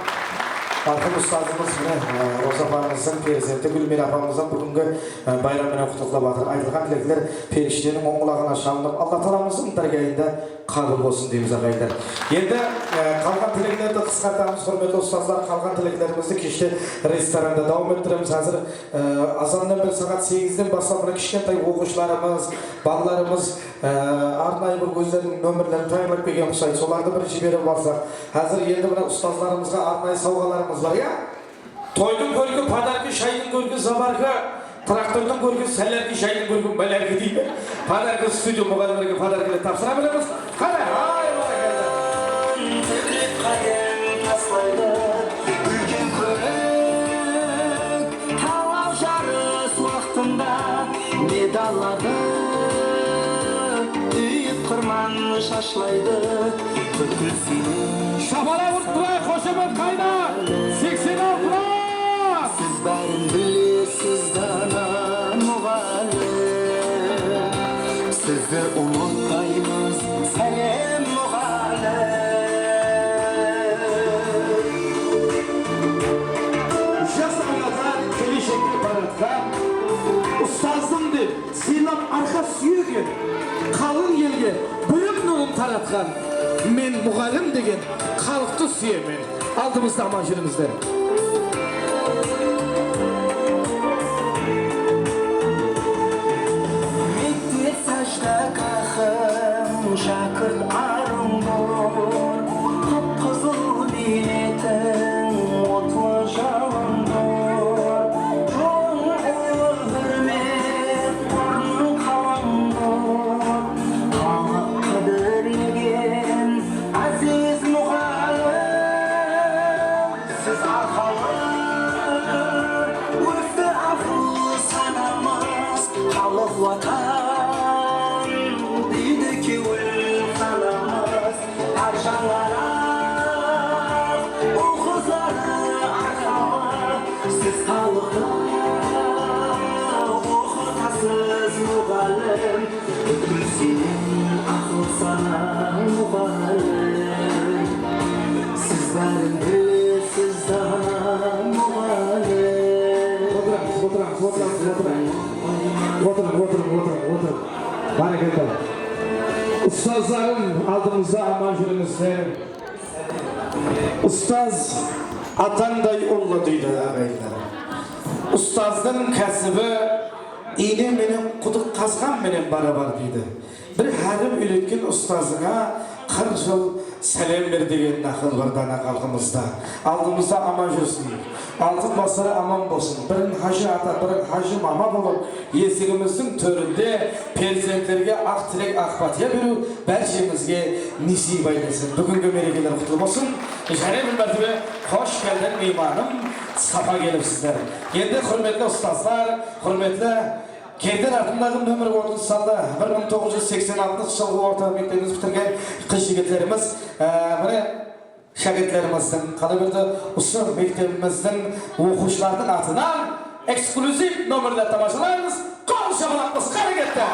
Marhum ustazımız, mine, e, Roza apamızdıń perzenti Gúlmiyra apamızdıń búgingi, e, bayram menen qutlıqlap atır. Aytılǵan tilekler perishteniń oń qulaǵına shalınıp, Alla taalamızdıń dárgayında qabıl bolsın deymiz, aǵayinler. Endi, e, qalǵan tileklerdi qısqartamız, húrmetli ustazlar, qalǵan tileklerimizdi keshte restoranda dawam ettiremiz. Házir, e, azannan bir saat segizden baslap mına kishkentay oqıwshılarımız, balalarımız, e, arnayı bir ózleriniń nomerlerin tayarlap kelgen uqsaydı. Solardı bir jiberip alsaq. Házir endi mına ustazlarımızǵa arnayı sawǵalarımız bar, ya? Toydıń kórki, podarki, shaydıń kórki, zabarka, traktordıń kórki, sálárki, jaydıń kórki, malárki deydi. Podarki, studio muǵallimlerge podarkiler tapsıra beremiz. Qáne, ay, barakallah. Kóbirek qayın taslaydı úlken kórik. Talaw jarıs waqtında medallardı úyip qırman shashlaydı. Kókil seniń shapalaq urıp turayıq, xoshamet qayda? Seksen altılar! Siz bárin bilesiz, dana muǵallim. Sizdi umıtpaymız, sálem, muǵallim. Jas awladlar keleshekke baratqan, ustazım dep sıylap arqa súyegen, qalıń elge bilim nurın taratqan, men muǵallim degen xalıqtı súyemen. Aldımızda aman júrińizler. Mektep sájdagahı shákirt arıńdur, qıp-qızıl miynetiń otlı jalındur. Jolıń ullı húrmet, ornıń qalıńdur, xalıq qádirlegen áziz muǵallim. Siz arqalı ósti aqıl sanamız, xalıq, Watan deydi kewil qanımız. Hár shańaraq ul-qızları arqalı, siz xalıqtı oqıtasız, muǵallim. Pútkil seniń aqıl sanań, muǵallim. Siz bárin bilesiz, dana muǵallim. Otırıńız, otırıńız, otırıńız, otırıń. Otırıń, otırıń, otırıń, otırıń. Bárekella. Ustazlarım, aldımızda aman júrińizler. Ustaz atańday ullı deydi, aǵayinler. Ustazdıń kásibi iyne menen qudıq qazǵan menen barabar deydi. Bir hárim úyretken ustazıńa qırq jıl sálem ber degen naqıl bar dana xalqımızda. Aldımızda aman júrsin. Altın basları aman bolsın. Birin Hajı ata, birin Hajı mama bolıp, esigimizdiń tórinde perzentlerge aq tilek, aq pátiya beriw bárshemizge nesiyp aylansın. Búgingi merekeler qutlı bolsın. Jáne bir mártebe xosh keldiń, miymanım, sapa kelipsizler. Endi, húrmetli ustazlar, húrmetli Kerder atındaǵı nomer otız altı, bir mıń toǵız júz seksen altınshı jılǵı orta mektebimiz pitirgen qız-jigitlerimiz, e, mine, shákirtlerimizdiń, qala berdi, usı mektebimizdiń oqıwshılarınıń atınan eksklyuziv nomerler tamashalaymız. Qol shapalaqpız, hárekette!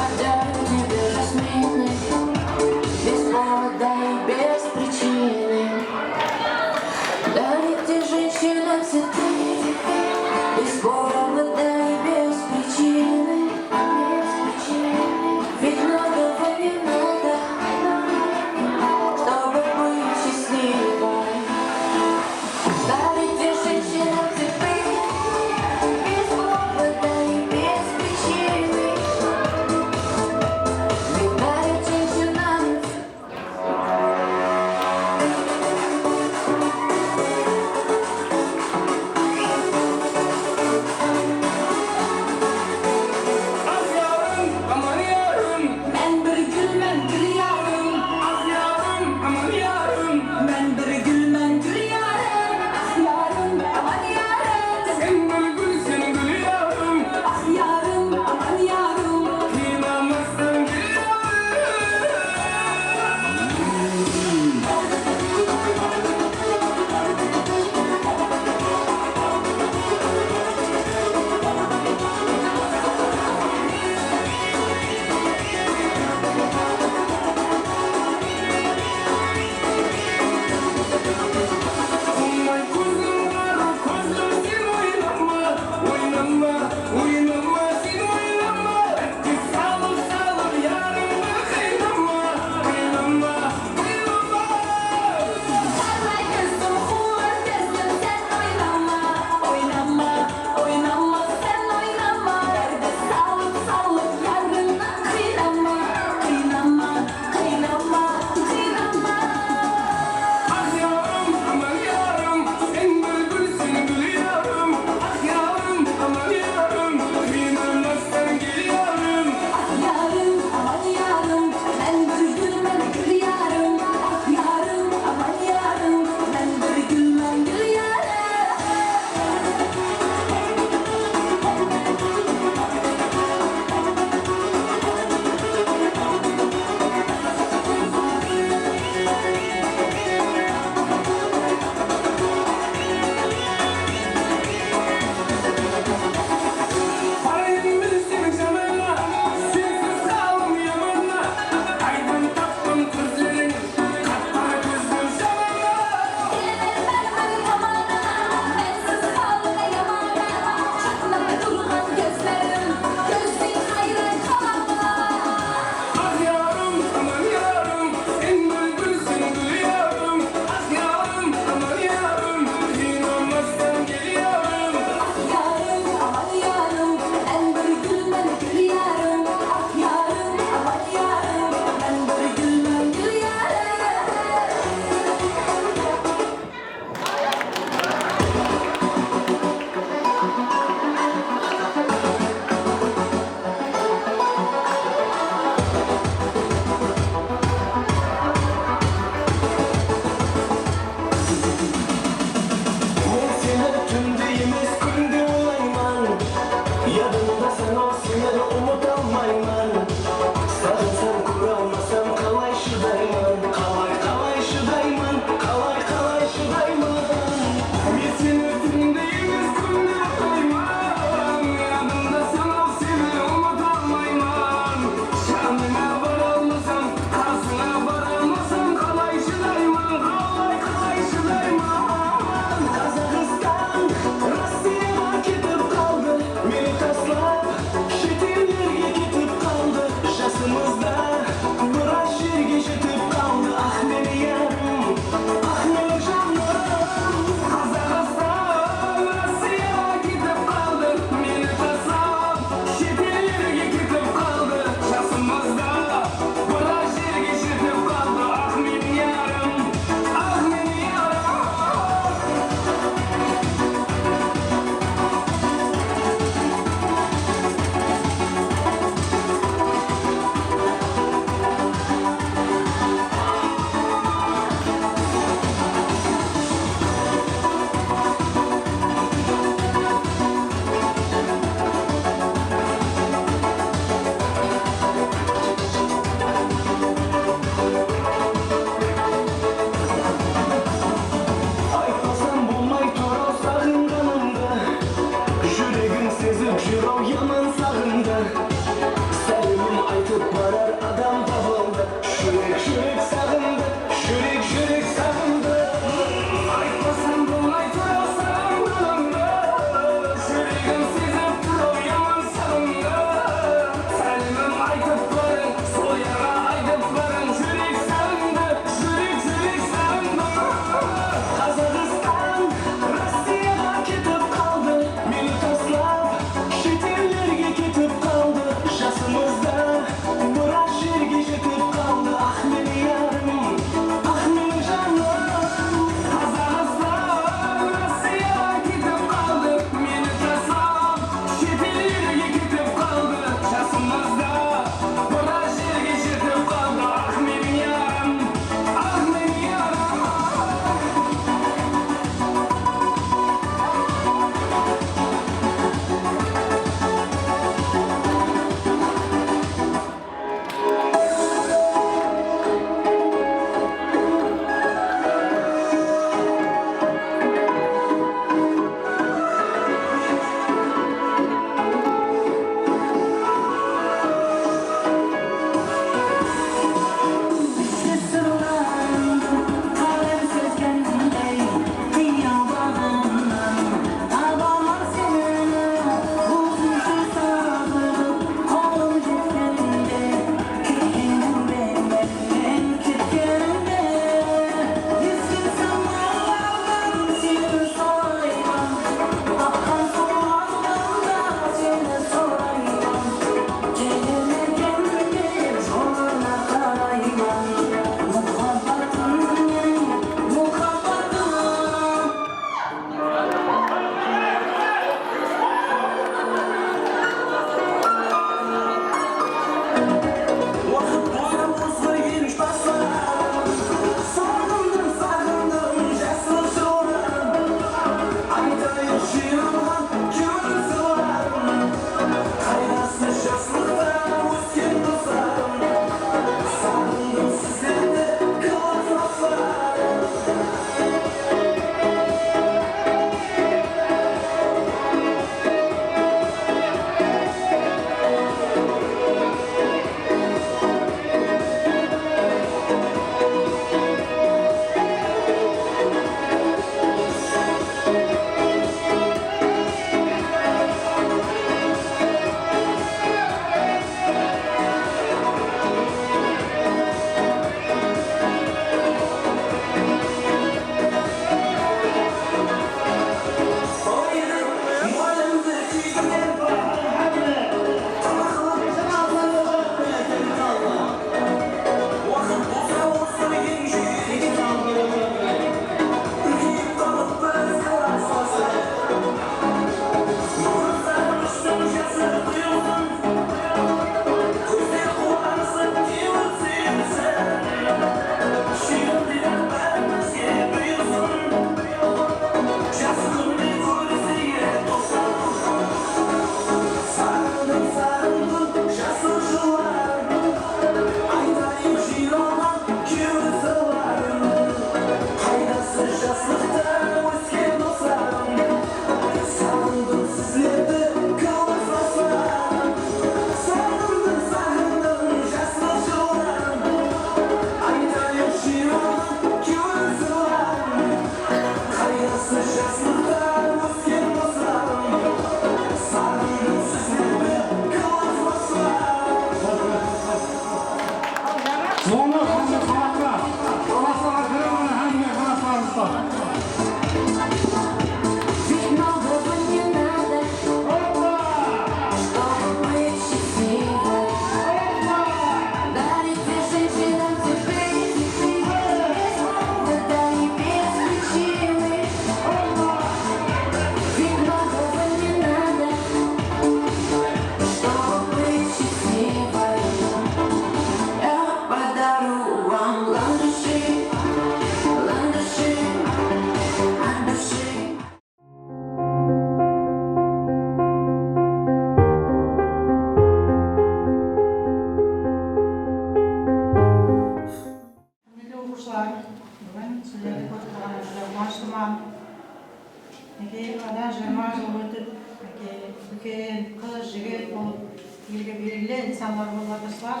Elge belgili insanlar bolıp atırsızlar.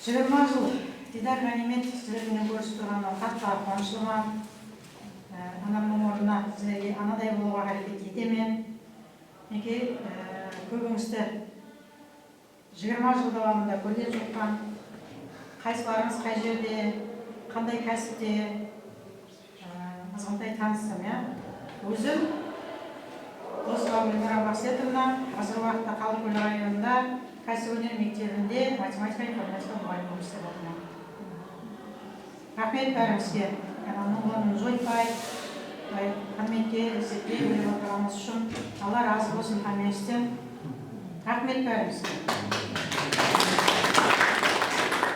Jigirma jıl Diydar Ǵániymet sizler menen kórisip turǵanıma qattı quwanıshlıman. Ee, anamnıń ornına sizlerge anaday bolıwǵa háreket etemen. Minekey, ee, kóbińizdi jigirma jıl dawamında kórgen joqpan, qaysılarıńız qay jerde, qanday kásipte, Ee, azǵantay tanıstım, ya. Ózim Dosova Gúlmira Maqsetovna, házirgi waqıtta Qanlıkól rayonında kásip-óner mektebinde matematika, informatika muǵallimi bolıp islep atırman. Raxmet bárińizge. Anamnıń ornın joytpay, hámmetke izzetke bólip atırǵanıńız ushın Alla razı bolsın hámmeńizden. Raxmet bárińizge.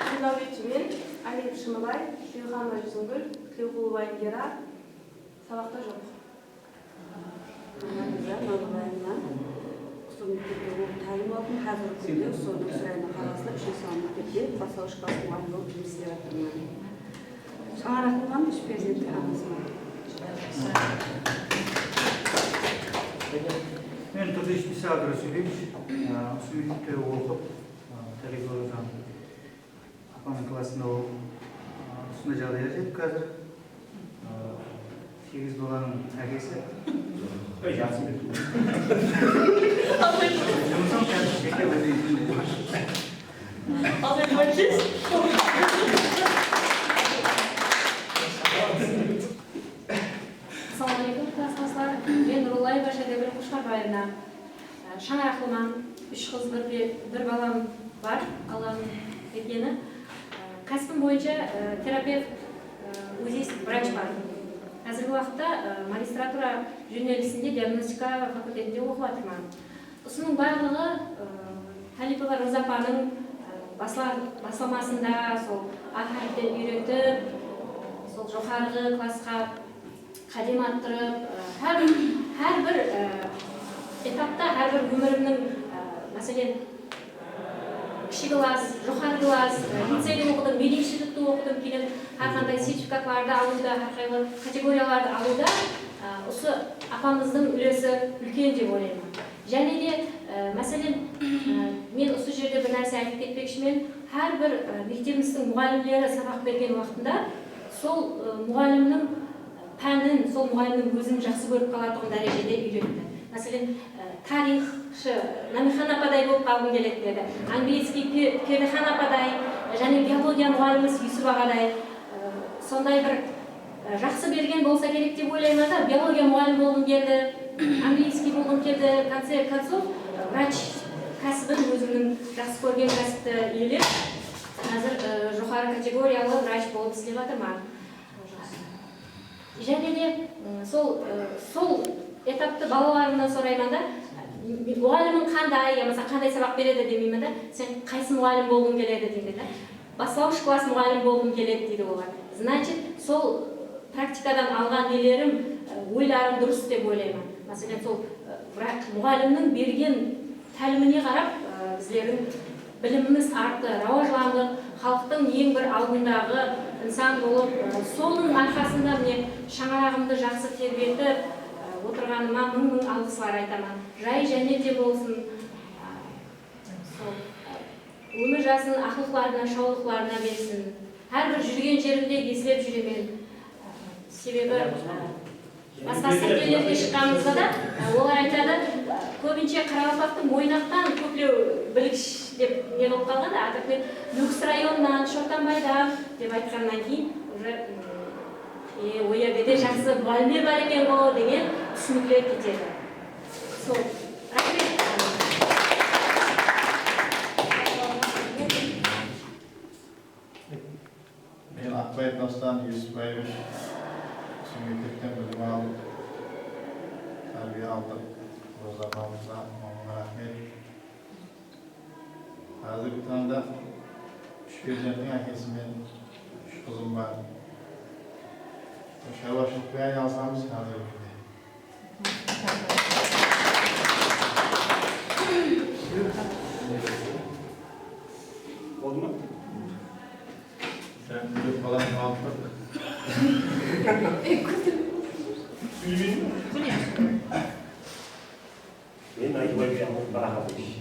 Jurnalistmen Amin Shımılaev, Júyxanova Júzimgúl, Tilewqulova Indira, sabaqta joq. Mańǵabiza Mańǵıbaevna, usı mektepte oqıp tálim aldım, házirgi kúnde usı Nókis rayonı qalasında úshinshi sanlı mektepte baslawısh klass muǵallimi bolıp jumıs islep atırman. Shańaraqlıman, úsh perzentli anasıman. Men Turdish Misail Rasulevich, usı mektepte oqıp, tárbiyalanıp, apamnıń klassında oqıp, usınday jaǵdayǵa jetip házir. Segiz balanıń ákesi. Jaqsı. Jumısım házir jeke ózim. Al endi aytayız. Assalawma áleykum, klassdaslar. Men Nurullayeva Shádegúl Qoshqarbaevna. Shańaraqlıman, úsh qız, bir pe-, bir balam bar, Allanıń bergeni. Kásibim boyınsha terapevt, uzist, vrachman. Házirgi waqıtta magistratura jónelisinde diagnostika fakultetinde oqıp atırman. Usınıń barlıǵı Xáliypeva Roza apanıń basla-, baslamasında sol A háripten úyretip, sol joqarǵı klassqa qádem attırıp, hár, hár bir etapta, hár bir ómirimniń, máselen, kishi klass, joqarı klass, liceyde oqıdım, medinstitutta oqıdım, keyin hár qanday sertifikatlardı alıwda, hár qıylı kategoriyalardı alıwda usı apamızdıń úlesi úlken dep oylayman. Jáne de, e, máselen, e, men usı jerde bir nárse aytıp ketpekshimen. Hár bir, e, mektebimizdiń muǵallimleri sabaq bergen waqtında sol, e, muǵallimniń, e, pánin, sol muǵallimniń ózin jaqsı kórip qalatuǵın dárejede úyretti. Máselen, e, tariyxshı Námiyxan apaday bolıp qalǵım keledi dedi. Angliyskiy Pe-, Perdixan apaday, jáne biologiya muǵallimimiz Yusuf aǵaday, e, sonday bir E, jaqsı bergen bolsa kerek dep oylayman da, biologiya muǵallimi bolǵım keldi, angliyskiy bolǵım keldi, в конце концов, e, vrach kásibin, ózimniń jaqsı kórgen kásipti iyelep, házir, e, joqarı kategoriyalı vrach bolıp islep atırman. Jáne de, m, sol, e, sol etaptı balalarımnan sorayman da, muǵallimiń qanday, yamasa qanday sabaq beredi demeymen da, sen qaysı muǵallim bolǵıń keledi deymen da. Baslawısh klass muǵallimi bolǵım keledi, deydi olar. Значит, sol praktikadan alǵan nelerim, e, oylarım durıs dep oylayman. Máselen, sol, e, vra-, muǵallimniń bergen tálimine qarap, e, bizlerdiń bilimimiz arttı, rawajlandıq, xalıqtıń eń bir aldındaǵı insan bolıp, e, sonıń arqasında mine shańaraǵımdı jaqsı terbetip, e, otırǵanıma mıń-mıń alǵıslar aytaman. Jayı jánnetten bolsın. Sol, e, ómir jasın aqlıqlarına, shawlıqlarına bersin. Hár bir júrgen jerimde eslep júremen. Sebebi, e, basqa sátlerge shıqqanımızda da, e, olar aytadı, kóbinshe qaraqalpaqtıń Moynaqtan kóplew bilgish dep ne bolıp qalǵan da, a так men Nókis rayonınan, Shortanbaydan dep aytqannan keyin, уже, e, o jerde de jaqsı muǵallimler bar eken-ǵo degen túsinikler ketedi. Sol. Raxmet. Men Aqbaev Dostan Yusupbaevich, usı mektepten bilim aldıq, tárbiya aldıq. Roza apamızǵa mıń raxmet. Házirgi tańda úsh perzenttiń ákesimen, úsh qızım bar. Sharwashılıqpen aynalısamız házirgi kúnde. Boldı ma? Sen bilip qalasıń, alıp tur. Sóyleymeyin be? Конечно. Men Aydıbay Biyamov Baraxatovich.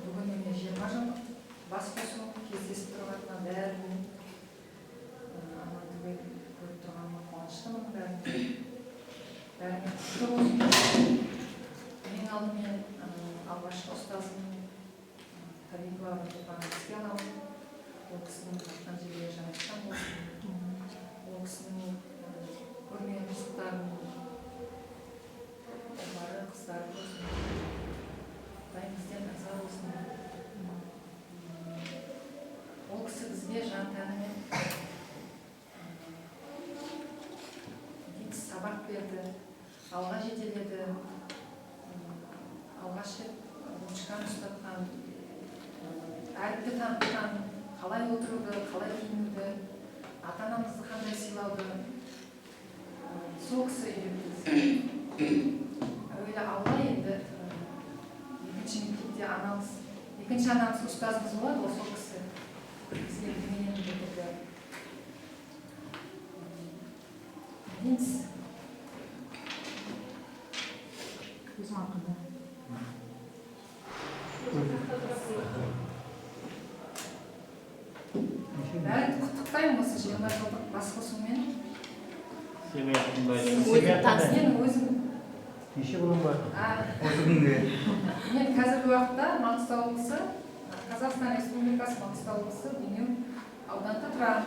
Búgin mine jigirma jıllıq bas qosıw, keslesip turǵanına bárine, ı, aman tóbe kórip turǵanıma quwanıshlıman bárine. Bárine qutlı bolsın. Eń aldı menen, ı, alǵashqı ustazım, ı, Tabipova Rozapannı eske alaman. Ol kisiniń jatqan jerleri jannattan bolsın. Ol kisiniń, ı, kórmegen qızıqların ulları, qızları kórsin. Qudayım bizden raza bolsın. Ol kisi bizge jan-táninen, ı, sabaq berdi, alǵa jeteledi. Alǵash ret ruchkanı ustatqan, áripti tanıtqan, qalay otırıwdı, qalay kiyiniwdi, ata-anamızdı qanday sıylawdı, sol kisi úyretti bizge. Áweli Alla, endi ekinshi mektepte anamız, ekinshi anamız ustazımız boladı ǵoy, sol kisi bizge bilmegen bildirdi. Bilemiz. Óziń haqqında. Bárin qutlıqtayman usı jigirma jıllıq bas qosıw menen. Semya haqqında aytıń. Óziń tanıs. Men ózim. Neshe balam bar? A. Usı kúnge. Men házirgi waqıtta Mańǵıstaw oblısı, Qazaqstan Respublikası, Mańǵıstaw oblısı, Búynew awdanında turaman.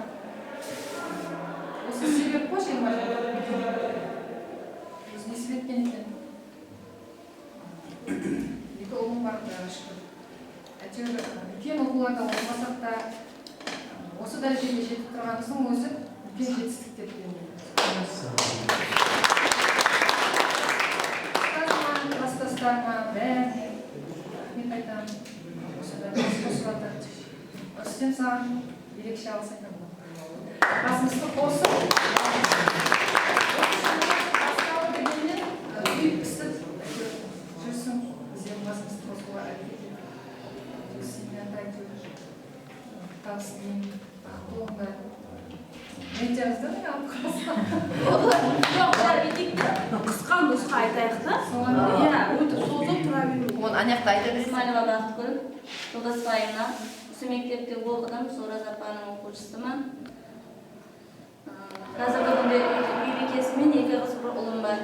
Usı sebep ǵoy, jigirma jıl. Ózi nesip etken eken. Eki ulım bar, Qudayǵa shúkir. Áytewir, úlken oqıwlarda oqımasaq ta, usı dárejege jetip turǵanımızdıń ózi úlken jetislik dep bilemiz. Ustazıma, klastaslarıma, bárine raxmet aytaman. Usıda bas qosıp atır. Rústem, saǵan erekshe alıs aytaman. Basımızdı qosıp, basqalar degennen, e, úyip pisip júrsin. Bizlerdiń basımızdı qosıwǵa háreket etip, Rústemge aytıp, tabıs tileymen, baxıtlı bolıńlar. Mediamızdı ne alıp qalsın? Joq, joq, búyteyik te, qısqa nusqa aytayıq ta. Soǵan. Iya, ótip sozılıp tura bermeylik. Onı anaqta ayta bersin. Ismailova Baxıtgúl, Joldasbaevna. Usı mektepte oqıdım, Soraz apanıń oqıwshısıman. Házirgi kúnde úy, úy biykesimen, eki qız, bir ulım bar.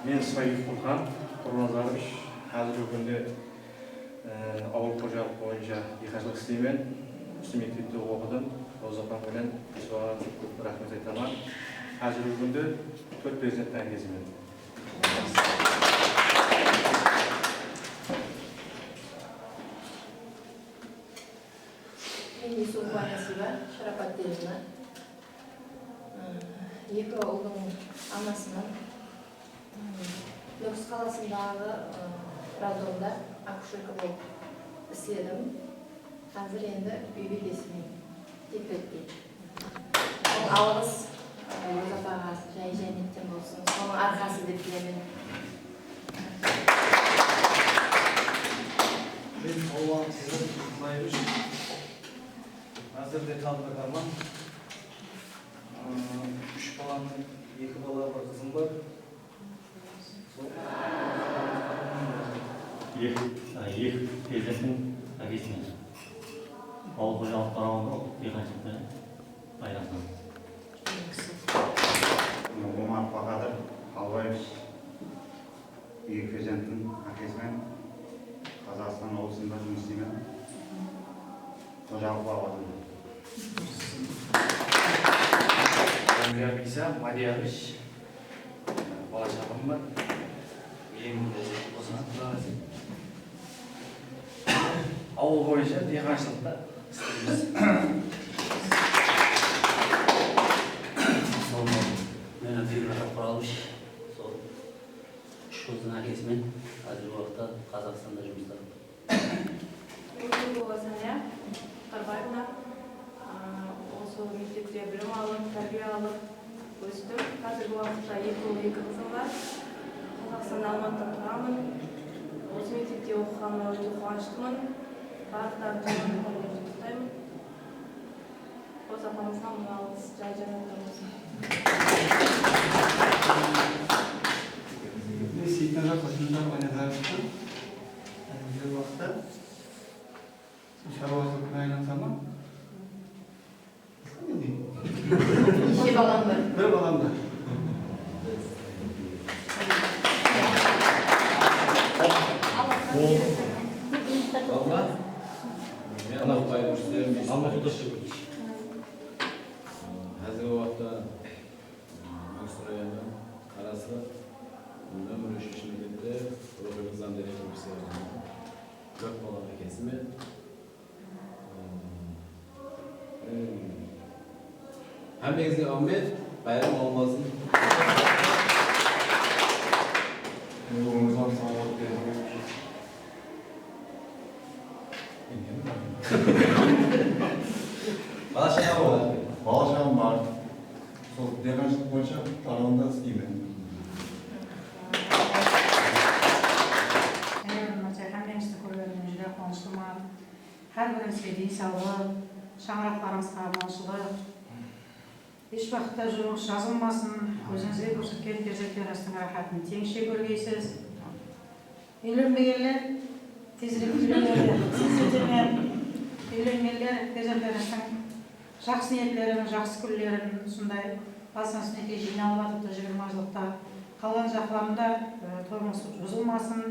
Men Soyevqulxan Qurbannazarovich, házirgi kúnde E, awıl xojalıq boyınsha diyqanshılıq isleymen. Usı mektepte oqıdım. Roza apam menen Aysuaǵa kóp raxmet aytaman. Házirgi kúnde tórt perzenttiń ákesimen. Men Yusupova Nasiba Sharapaddinova. E, eki uldıń anasıman. Nókis qalasındaǵı, ı, roddomda akusherka bolıp isledim. Házir endi úy biykesimen, dekrette. Ol alǵıs, ı, Roza apaǵa jáne jánnetten bolsın. Sonıń arqası dep bilemen. Men Allanıń qızı Qurbaevich. Házirde tadbirkorman. Aa, úsh balanıń, eki bala, bir qızım bar. Sol. Eki, a, eki perzenttiń ákesimen. Awıl xojalıq tarawında diyqanshılıqpenen aylanısaman. Omar Bahadır Halbaevich. Eki perzenttiń ákesimen, Qazaqstan oblasında jumıs isleymen. Xojalıq baǵıwatında. Jámiyar Iysa Madiyanovich, bala-shaǵam bar. Em, awıl boyınsha diyqanshılıqta isleymiz. Assalamu aleykum. Men Abdullah Quralbich. Sol. Úsh Qızdıń ákesimen házirgi waqıtta Qazaqstanda jumısta. Ózim Sanya Qarbaevna, a, usı mektepte bilim alıp, tárbiya alıp óstim. Házirgi waqıtta eki ul, eki qızım bar. Qazaqstanda, Almatıda turaman. Usı mektepte oqıǵanıma óte quwanıshlıman. Barlıqlarınıń quttayman. Roza apamızǵa mıń alǵıs, jay jánnatta bolsın. Mine, Seyitnazar Qosımjan oynatırıptı. Házirgi waqıtta sharwashılıqpenen aylanısa ma? Eki balam bar. Bir balam bar. Alma? Men Alma. Házirgi waqıtta Mangistau rayonı arası nömir úshinshi mektepte ruwxıy nızam direktorı bolıp islep atırman. Tórt balaǵa ákesimen. Hámmeńizge áwmet, bayram awın bolsın. Bala-shaǵa bar? Bala-shaǵam bar. Sol diyqanshılıq boyınsha tarǵında isleymen. Jáne bir márte hámmeńizdi kórgenime júdá quwanıshlıman. Hár birińizge densawlıq, shańaraqlarıńızǵa amanshılıq. Hesh waqıtta jurıńız jazılmasın, ózińizge kórsetken perzentlerińizdiń ráhátın teńshe kórgeysiz. Úylenbegenler tezirek úylenerdi tileymen. Úylengenler perzentlerińizdiń jaqsı niyetlerin, jaqsı kúnlerin, usınday basıńız neke jıynalıp atırıptı jigirma jıllıqta. Qalǵan jaqlarında, e, toyıńız buzılmasın.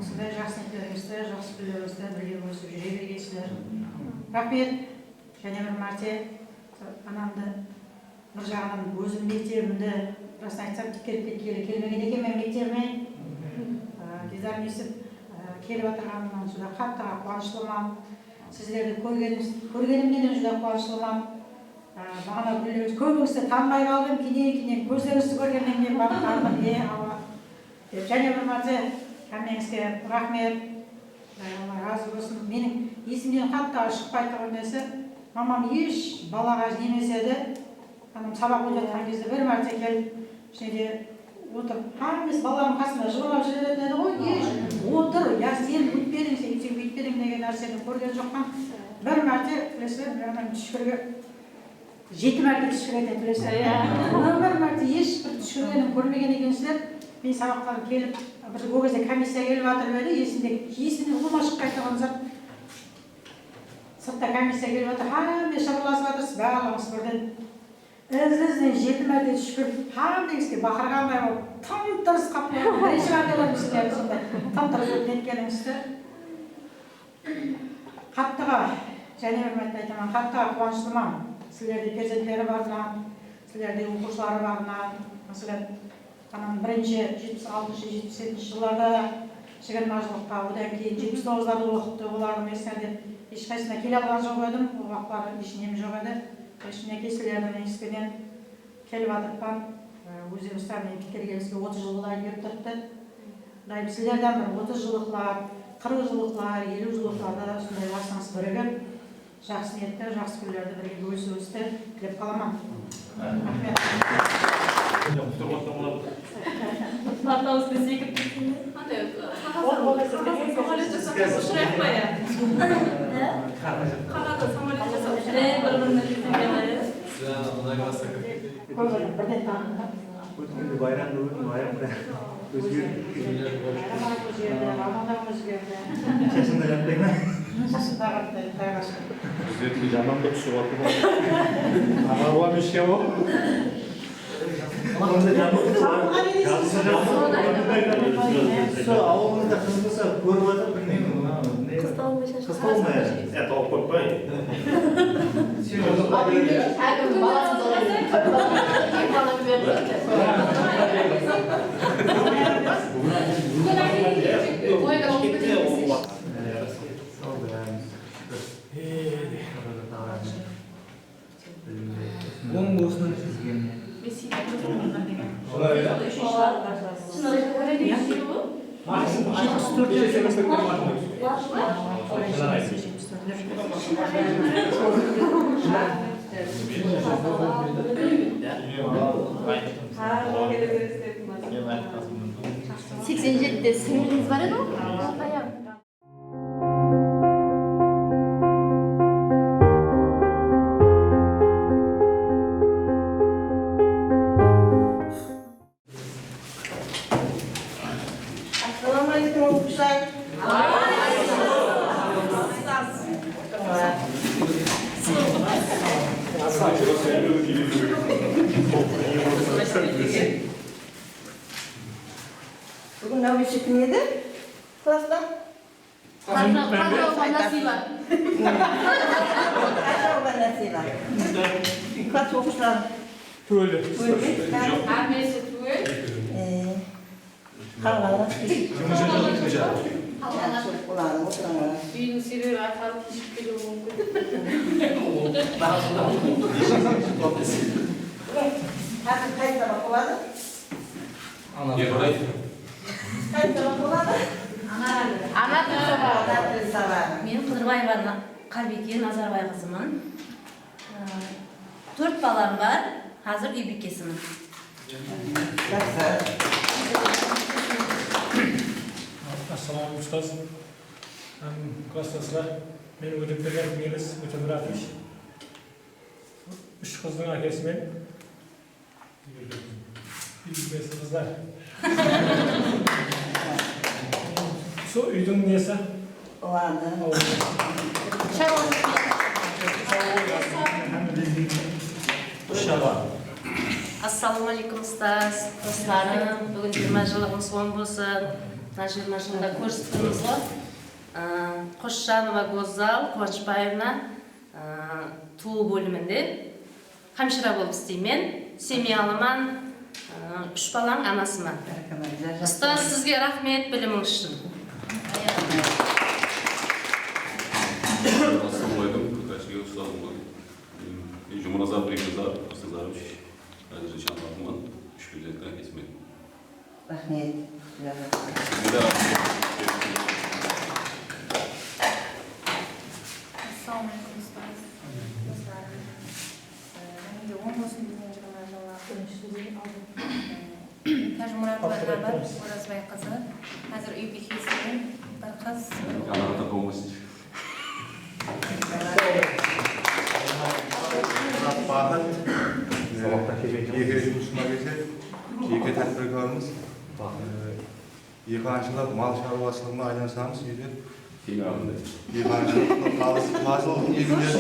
Usınday jaqsı niyetlerińizdi, jaqsı kúnlerińizdi birge bólisip júre bergeysizler. Raxmet. Jáne bir márte anamdı bir jaǵınan ózim mektebimdi, rasın aytsam, tikkelip ketkeli kelmegen ekenmen mektebime. Aa, diydarın esip, aa, kelip atırǵanıma júdá qattı quwanıshlıman. Sizlerdi kórgenim, kórgenimnen de júdá quwanıshlıman. Aa, baǵana kúnlerińiz kóbińizdi tanımay qaldım, keyin keyin kózlerińizdi kórgennen keyin barıp tanıdım. E, awa. Dep, jáne bir márte hámmeńizge raxmet. Alla razı bolsın. Meniń esimden qattı shıqpaytuǵın nesi, mamam hesh balaǵa nemese de, anam sabaq ótetken gezde bir márte kelip, jáne de otırıp, hámmesi balalardıń qasında jıbırlap júre beretin edi ǵoy, hesh otır, ya sen óytpediń, sen, sen búytpediń degen nárseni kórgen joqpan. Bir márte, bilesizler, men anam túshkirge Jeti márte túshkiredi, bilesizler. Iya. Ómir márte hesh bir túshkirgenin kórmegen ekensizler. Men sabaqqa kelip, bir, ol gezde komissiya kelip atırıp edi, esimde, esimden ulıwma shıqpaytuǵın zat. Sırtta komissiya kelip atır, hámme shıbırlasıp atırsız, barlıǵıńız birden. Izli-izli jeti márte túshkirip, hámmeńizge baqırǵanday bolıp, tım-tırıs qaplayman. Birinshi márte kórdim sizlerdi sonday tım-tırıs bolıp netkenińizdi. Qattıǵa, jáne bir márte aytaman, qattıǵa quwanıshlıman. Sizlerde perzentleri barınan, sizlerde oqıwshıları barınan, máselen, anam birinshi jetpis altınshı, jetpis jetinshi jıllarda jigirma jıllıqta, odan keyin jetpis toǵızlarda oqıptı, olardıń esinde hesh qaysısına kele alǵan joq edim, ol waqıtları hesh nem joq edi. Shunday sizlerdiń egispenen Kelip atırıppan, e, ózbekstannan pitkergenimizge otız jıl bolayın dep turıptı. Dayım, sizlerden bir otız jıllıqlar, qırq jıllıqlar, eliw jıllıqlarda usınday basıńız birigip, jaqsı niyetler, jaqsı kúnlerdi birge bólisiwińizdi tilep qalaman. Raxmet. Portalımızdı sekirip ketsin. Qanday, qogazda samolyot jasap ushırayıq pa ya? Qogazda samolyot jasap ushırayıq. Bir-birine ketken ya. Kóp adam birden tanıdı. Ótkende bayramda ótip, bayramda ózgerdi. Bayram ózgerdi, Ramadan ózgerdi. Shashın da qattı ma? Shashın da qattı, tayǵashın. Bizde jaman da túsip atır. Awa mishke o. Onda jaman da. Sol awılımızda qız bolsa kórip atır, bilmeymen. Qız tawılmay shashın. Qız tawılmay. Ya, tawıp qoypay. Oń bolsın. Seksen jetide sińlińiz bar edi ǵoy? Assalawma aleykum, oqıwshılar. Búgin náwbetshi kim edi klassta? Qazı-, Qazıova Nasiba. Qazıova Nasiba. Klass oqıwshıları. Túwel. Túwel be? Hámmesi túwel. E, qalǵanı. Jaqsı, ulardı otırıńlar. Úydiń sebebi arqalı keshigip keliwi múmkin. Házir qay sabaq boladı? Ana. Qaysı sabaq boladı? Ana tili sabaǵı. Ana tili sabaǵı. Men Qıdırbaeva Na-, Qálbiyke Nazarbay qızıman. Aa, tórt balam bar, házir úy biykesiman. Jaqsı. Assalawma aleykum, ustaz. Hám klassdaslar. Men Ótepbergen Melis Ótemuratovich. Úsh qızdıń ákesimen. Úyimiz qızlar. Sol úydiń nesi? Ulanı. Assalawma aleykum, ustaz, doslarım. Búgin jigirma jıllıǵımız on bolsın. Mına jigirma jılda kórisip turmız ǵoy. Aa, Qosjanova Gózzal Quwanıshbaevna. Aa, tuwıw bóliminde hámshira bolıp isleymen. Semyalıman, aa, úsh balań anasıman. Ustaz, sizge raxmet bilimińiz ushın. Assalawma aleykum, Kúrkashige ustazım bar. Men Jumanazar Beknazar Aslanzarovich, házir Shanxaydaman, úsh perzenttің ákesimen. Raxmet. Assalawma aleykum, ustaz. Doslarım. Ee, jáne de on bolsın bizden jigirma jıllar. Ee, Tájmuratova Nabat Orazbay qızı. Házir úy biykesimen, bir qız, bir ulıw. Baxıt, jeke jumısıma kelse, jeke tádbirkormız. Ee, diyqanshılıq, mal sharwashılıǵına aylanısamız, úyde. Diyqanshılıq, pazıl, pazıl eginlerdi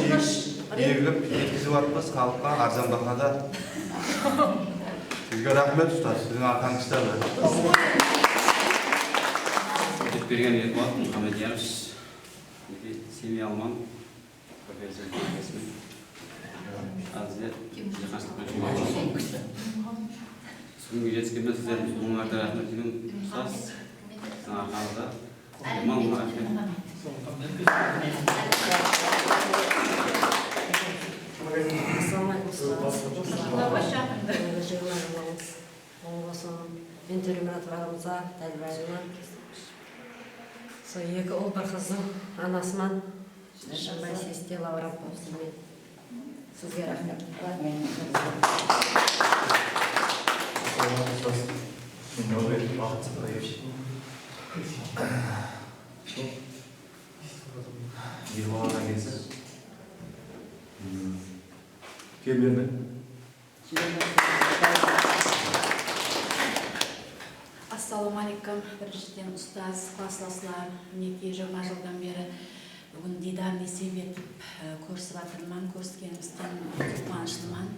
egip, egizip atırmız xalıqqa arzan bahada. Sizge raxmet, ustaz, siziń arqańızda. Ótepbergen Ermurat Muhamedyanovich, jeke semyalıman. Búgingi jetiskenimizge sizlerdiń ulıwıńlardan raxmet deymen, ustaz. Siziń arqańızda. Ulıwma raxmet. Assalawma aleykum, ustaz. Jigirma jıllıǵımız. Oń bolsın. Men Tóremuratova Aramza Dálbaevna. Sol eki ul, bir qızdıń anasıman. Shımbay Seste, laborant bolıp isleymen. Sizge raxmet. Raxmet. Baxıt Saqaevich. Jigirma baladan keldi. Kelmedi. Assalawma aleykum. Birinshiden, ustaz, klassdaslar, minekey, jigirma jıldan beri búgin diydar nesiyp etip, e, kórisip atırman. Kóriskenimizden quwanıshlıman.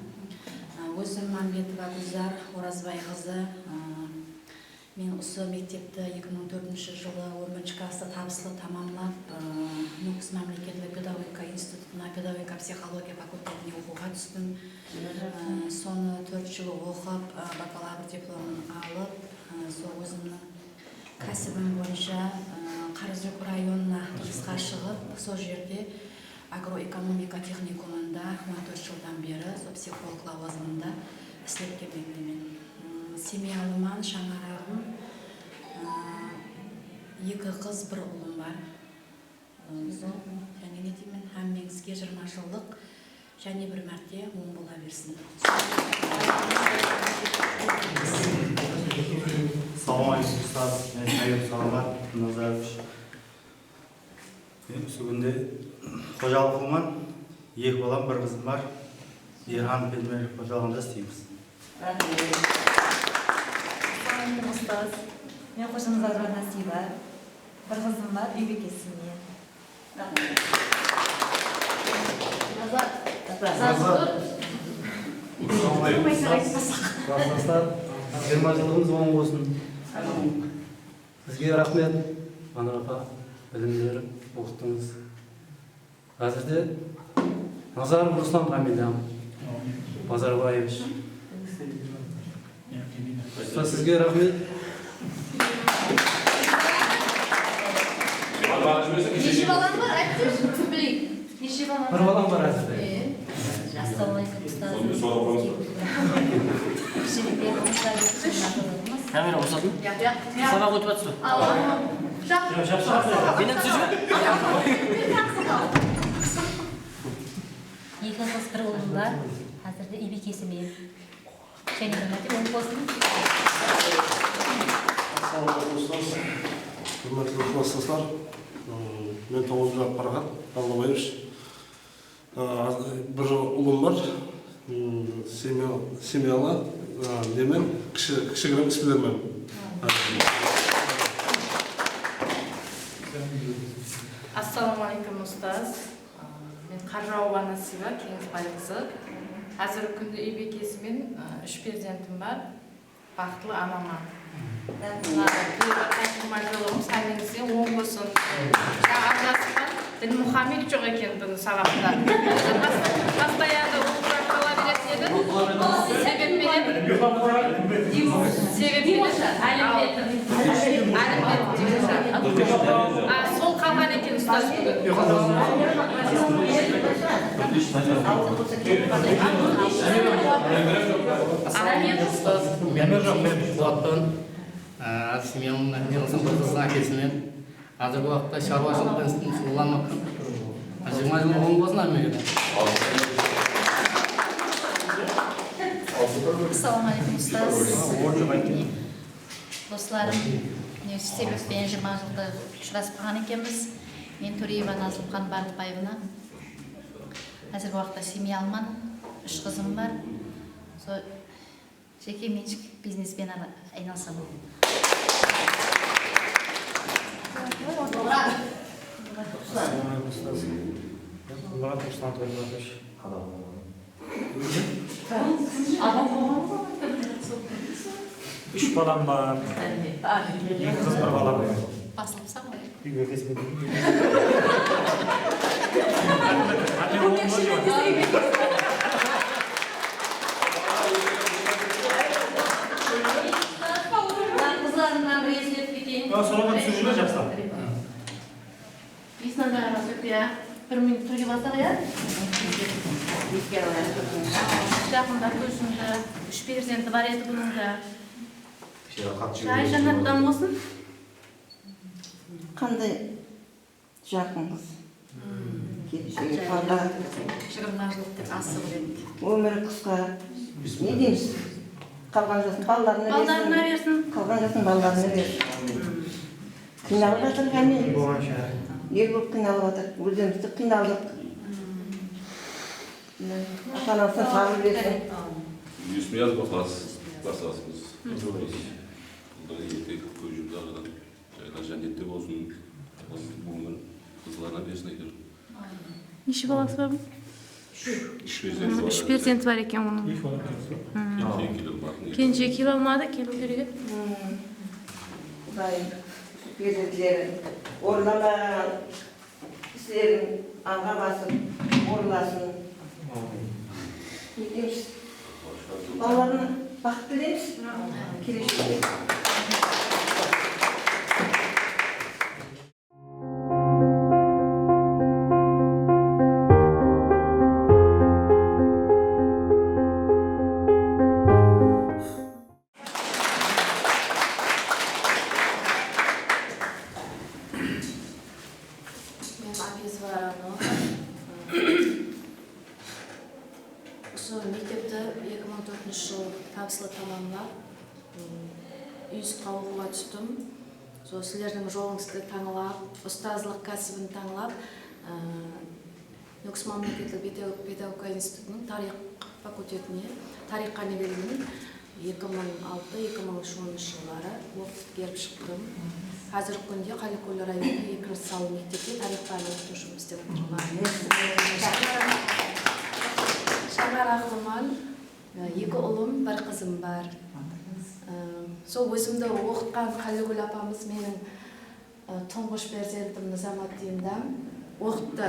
E, ózim Mámbetova Gúlzar Orazbay qızı, e, Men usı mektepti eki mıń tórtinshi jılı on birinshi klasstı tabıslı tamamlap, ıı, Nókis mámleketlik pedagogika institutına pedagogika psixologiya fakultetine oqıwǵa tústim. Iı, sonı tórt jıl oqıp, ıı, bakalavr diplomın alıp, ıı, sol ózimniń kásibim boyınsha, ıı, Qarasúyke rayonına jumısqa shıǵıp, sol jerde agroekonomika texnikumında on tórt jıldan beri sol psixolog lawazımında islep kelmektemen. Semyalıman, shańaraǵım, ı, eki qız, bir ulım bar. I, sol, jáne ne deymen, hámmeńizge jigirma jıllıq jáne bir márte oń bola bersin. Assalawma aleykum, ustaz. Men Ayıp Salamat Nazarovich. Men Ústiginde xojalıq qılaman, eki balam, bir qızım bar. Erhan fermer xojalıǵında isleymiz. Raxmet. Assalawma aleykum, ustaz. Men Xojanazarova Nasiba. Bir qızım bar, úy bekesimen. Raxmet. Nazar. Nazar. Nazar. Jigirma jıllıǵımız oń bolsın. Ámin. Sizge raxmet, Anwar apa, bilimler, oqıttıńız. Házirde Nazarov Ruslan, familiyam, Bazarbaevich. Usta, sizge raxmet. Neshe balań bar, aytıpshı, bileyik. Neshe balań bar? Bir balam bar házirde. Ee? Assalawma aleykum, ustaz. Sonday sorap qoyıńız ba? Kishirek berip, ustaz. Kamera qosadı ma? Yaq, yaq, yaq. Sabaq ótip atırsa. Al, al. Jap. Menen túsirip jiber. Eki qız, bir ulım bar. Házirde úy bekesimen. Jáne bir márte oń bolsın. Assalawma aleykum, ustaz. Húrmetli klassdaslar. Im, men Toǵızov Parxat Allabaevich. Aa, bir ulım bar. Im, semya-, semyalı, aa, nemen, kishi, kishigirim isbilermen. Assalawma aleykum, ustaz. Men Qarjawova Nasiba Keńesbay qızı. Házirgi kúnde úy bekesimen, ı, úsh perzentim bar. Baxıtlı anaman. Raxmet. Jigirma jıllıǵımız hámmeńizge oń bolsın. Jańa ajırasqan Dilmuxammed joq eken bunıń sabaqta. Postoyanno ulıwraq qala beretin edi. Sebep penen, sebep penen, Álimbet. A, sol qalǵan eken, ustaz, búgin. Ustaz, men Quwatpan. Á, semyamnıń, men bolsam bir qızdıń ákesimen. Házirgi waqıtta sharwashılıq penen shugıllanıp atırman. Jigirma jıl oń bolsın hámmege de. Assalawma aleykum, ustaz. Doslarım, ne, sebep penen jigirma jıldı ushırasıp qalǵan ekenbiz. Men Tóreeva Nazlıxan Barıtbaevna. Házirgi waqıtta semyalıman, úsh qızım bar. Sol jeke menshik biznes penen aynalısaman. Assalawma aleykum, ustaz. Murat Ruslan Tóremuratov. Úsh balam bar. Eki qız, bir balam. Basılıpsań ǵoy. Úyge kesip. Qızlarımnan bir esletip keteyin. Soraǵan túsirip jiber, jaqsı. Esnazarova Sofiya, bir minut túrge barsaq, ya? Jaqında kóz jumdı, úsh perzenti bar edi bunıń da. Jay jannattan bolsın. Qanday jaqın qız. Keleshegi parlaq. Jigirma jıllıq dep asıǵıp edik. Ómiri qısqa. Ne deymiz? Qalǵan jasın balalarına bersin. Balalarına bersin. Qalǵan jasın balalarına bersin. Qıynalıp atır, jáne. Er bolıp qıynalıp atır. Ózlerimiz de qıynaldıq. Ata-anasına sabır bersin. Úyesine jazıp baslasız, baslasız. Bunday erkek kóz jumdı aradan. Jaylar jánnette bolsın. Ómir qızlarına bersin, áytewir. Neshe balası bar bunıń? Úsh perzenti bar. Úsh perzenti bar eken onıń. Kenje kele almadı, keliw kerek edi. Qudayım perzentlerin orınlamaǵan isleriń alǵa basıp orınlasın. Neytemiz? Balalarına baxıt tileymiz. Keleshekte. Institutqa oqıwǵa tústim. Sol sizlerdiń jolıńızdı tańlap, ustazlıq kásibin tańlap, ı, Nókis mámleketlik pedagog-, pedagogika institutınıń tariyx fakultetine, tariyxqa negeldim. Eki mıń altı, eki mıń onınshı jılları oqıp pitkerip shıqtım. Házirgi kúnde Qállikólle rayonınıń ekinshi salı mektepte tariyx páninen oqıtıwshı bolıp islep atırman. Shańar aqlıman, eki ulım, bir qızım bar. I, sol ózimdi oqıtqan Qálligúl apamız meniń I, tuńǵısh perzentim Nizamatdindi oqıttı.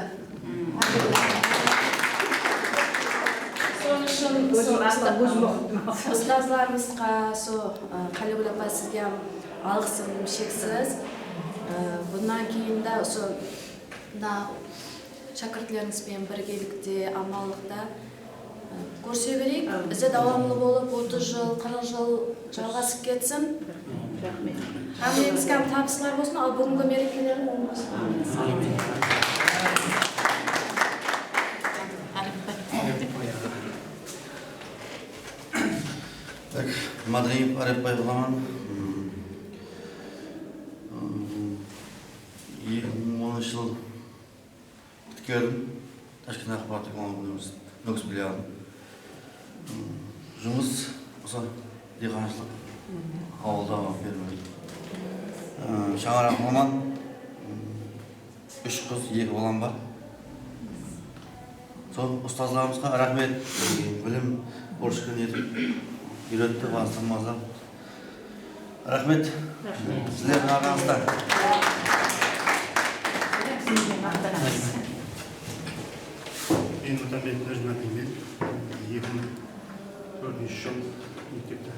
Sonıń ushın usı ustazlarımızǵa, usı, ı, Qálligúl apa, sizge hám alǵısım sheksiz. I, bunnan keyin de usı mına shákirtlerińiz benen birgelikte, amanlıqta Kórse bereyik, izi dawamlı bolıp, otız jıl, qırıq jıl jalǵasıp ketsin. Hámmeńizge hám tabıslar bolsın, al búgingi merekeleriniz oń bolsın. Tak, Madriyev Arepbay bolaman. Eki mıń onınshı jıl Pitkerdim. Tashkent axborot texnologiya universiteti, Nókis filialı. Jumıs usı diyqanshılıq, awılda fermer. Shańaraq maman, úsh qız, eki balam bar. Sol ustazlarımızǵa raxmet. Bilim, orıshka netip úyretti, bastan baslap. Raxmet. Sizlerdiń arqańızda. Men Mutambetovlar Jumadiy men. Eki mıń tórtinshi jıl mektepti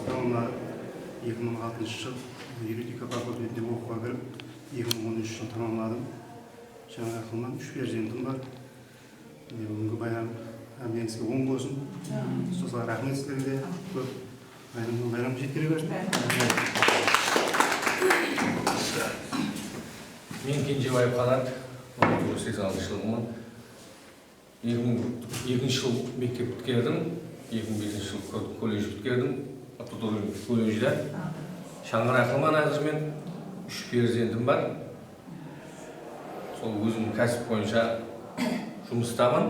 tamamladım. Eki mıń altınshı jıl yuridika fakultetine oqıwǵa kirip, eki mıń onınshı jıl tamamladım. Shańaraq aqlıman, úsh perzentim bar. Mine, búgingi bayram hámmeńizge oń bolsın. Ustazlar, raxmet sizlerge de. Kóp bayramnan bayram jetkere bersin. Men Kenjebaev Qanat, bir mıń toǵız júz seksen altınshı jılǵıman. Eki mıń ekinshi jıl mektep pitkerdim, eki mıń besinshi jıl ko-, kolledj pitkerdim, avtoturın kolledjde. Shańaraqlıman házir men, úsh perzentim bar. Sol ózim kásip boyınsha jumıstaman.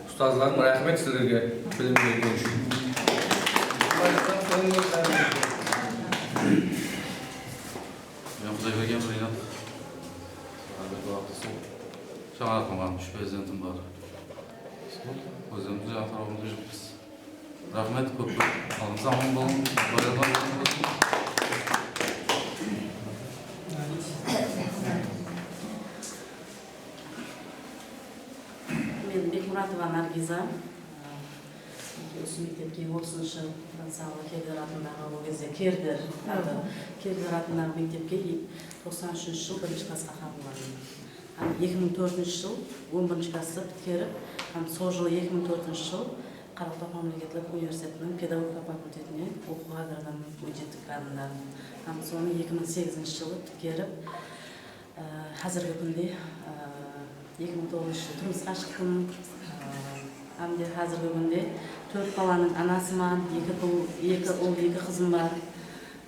Ustazlarım, raxmet sizlerge bilim bergeni ushın. Men Qudaybergen Rinat. Házirgi waqıtta sol shańaraqlıman, úsh perzentim bar. Ózimiz jańa tarafımızda júrmiz. Raxmet kóp kóp. Aldıńızda aman bolıń. Bayramlar qutlı bolsın. Men Bekmuratova Nargiza. Usı mektepke otızınshı jıl, Fransiyalı Kerder atındaǵı, ol gezde Kerder atı, Kerder atındaǵı mektepke toqsan úshinshi jıl birinshi klassqa qabıllandım. Hám eki mıń tórtinshi jıl on birinshi klasstı pitkerip, hám sol jılı eki mıń tórtinshi jıl Qaraqalpaq mámleketlik universitetiniń pedagogika fakultetine oqıwǵa kirdim, ótedi kanında. Hám sonı eki mıń segizinshi jılı pitkerip, á, házirgi kúnde, á, eki mıń toǵızınshı jılı turmısqa shıqtım. Á, hám de házirgi kúnde tórt balanıń anasıman, eki ul, eki ul, eki qızım bar.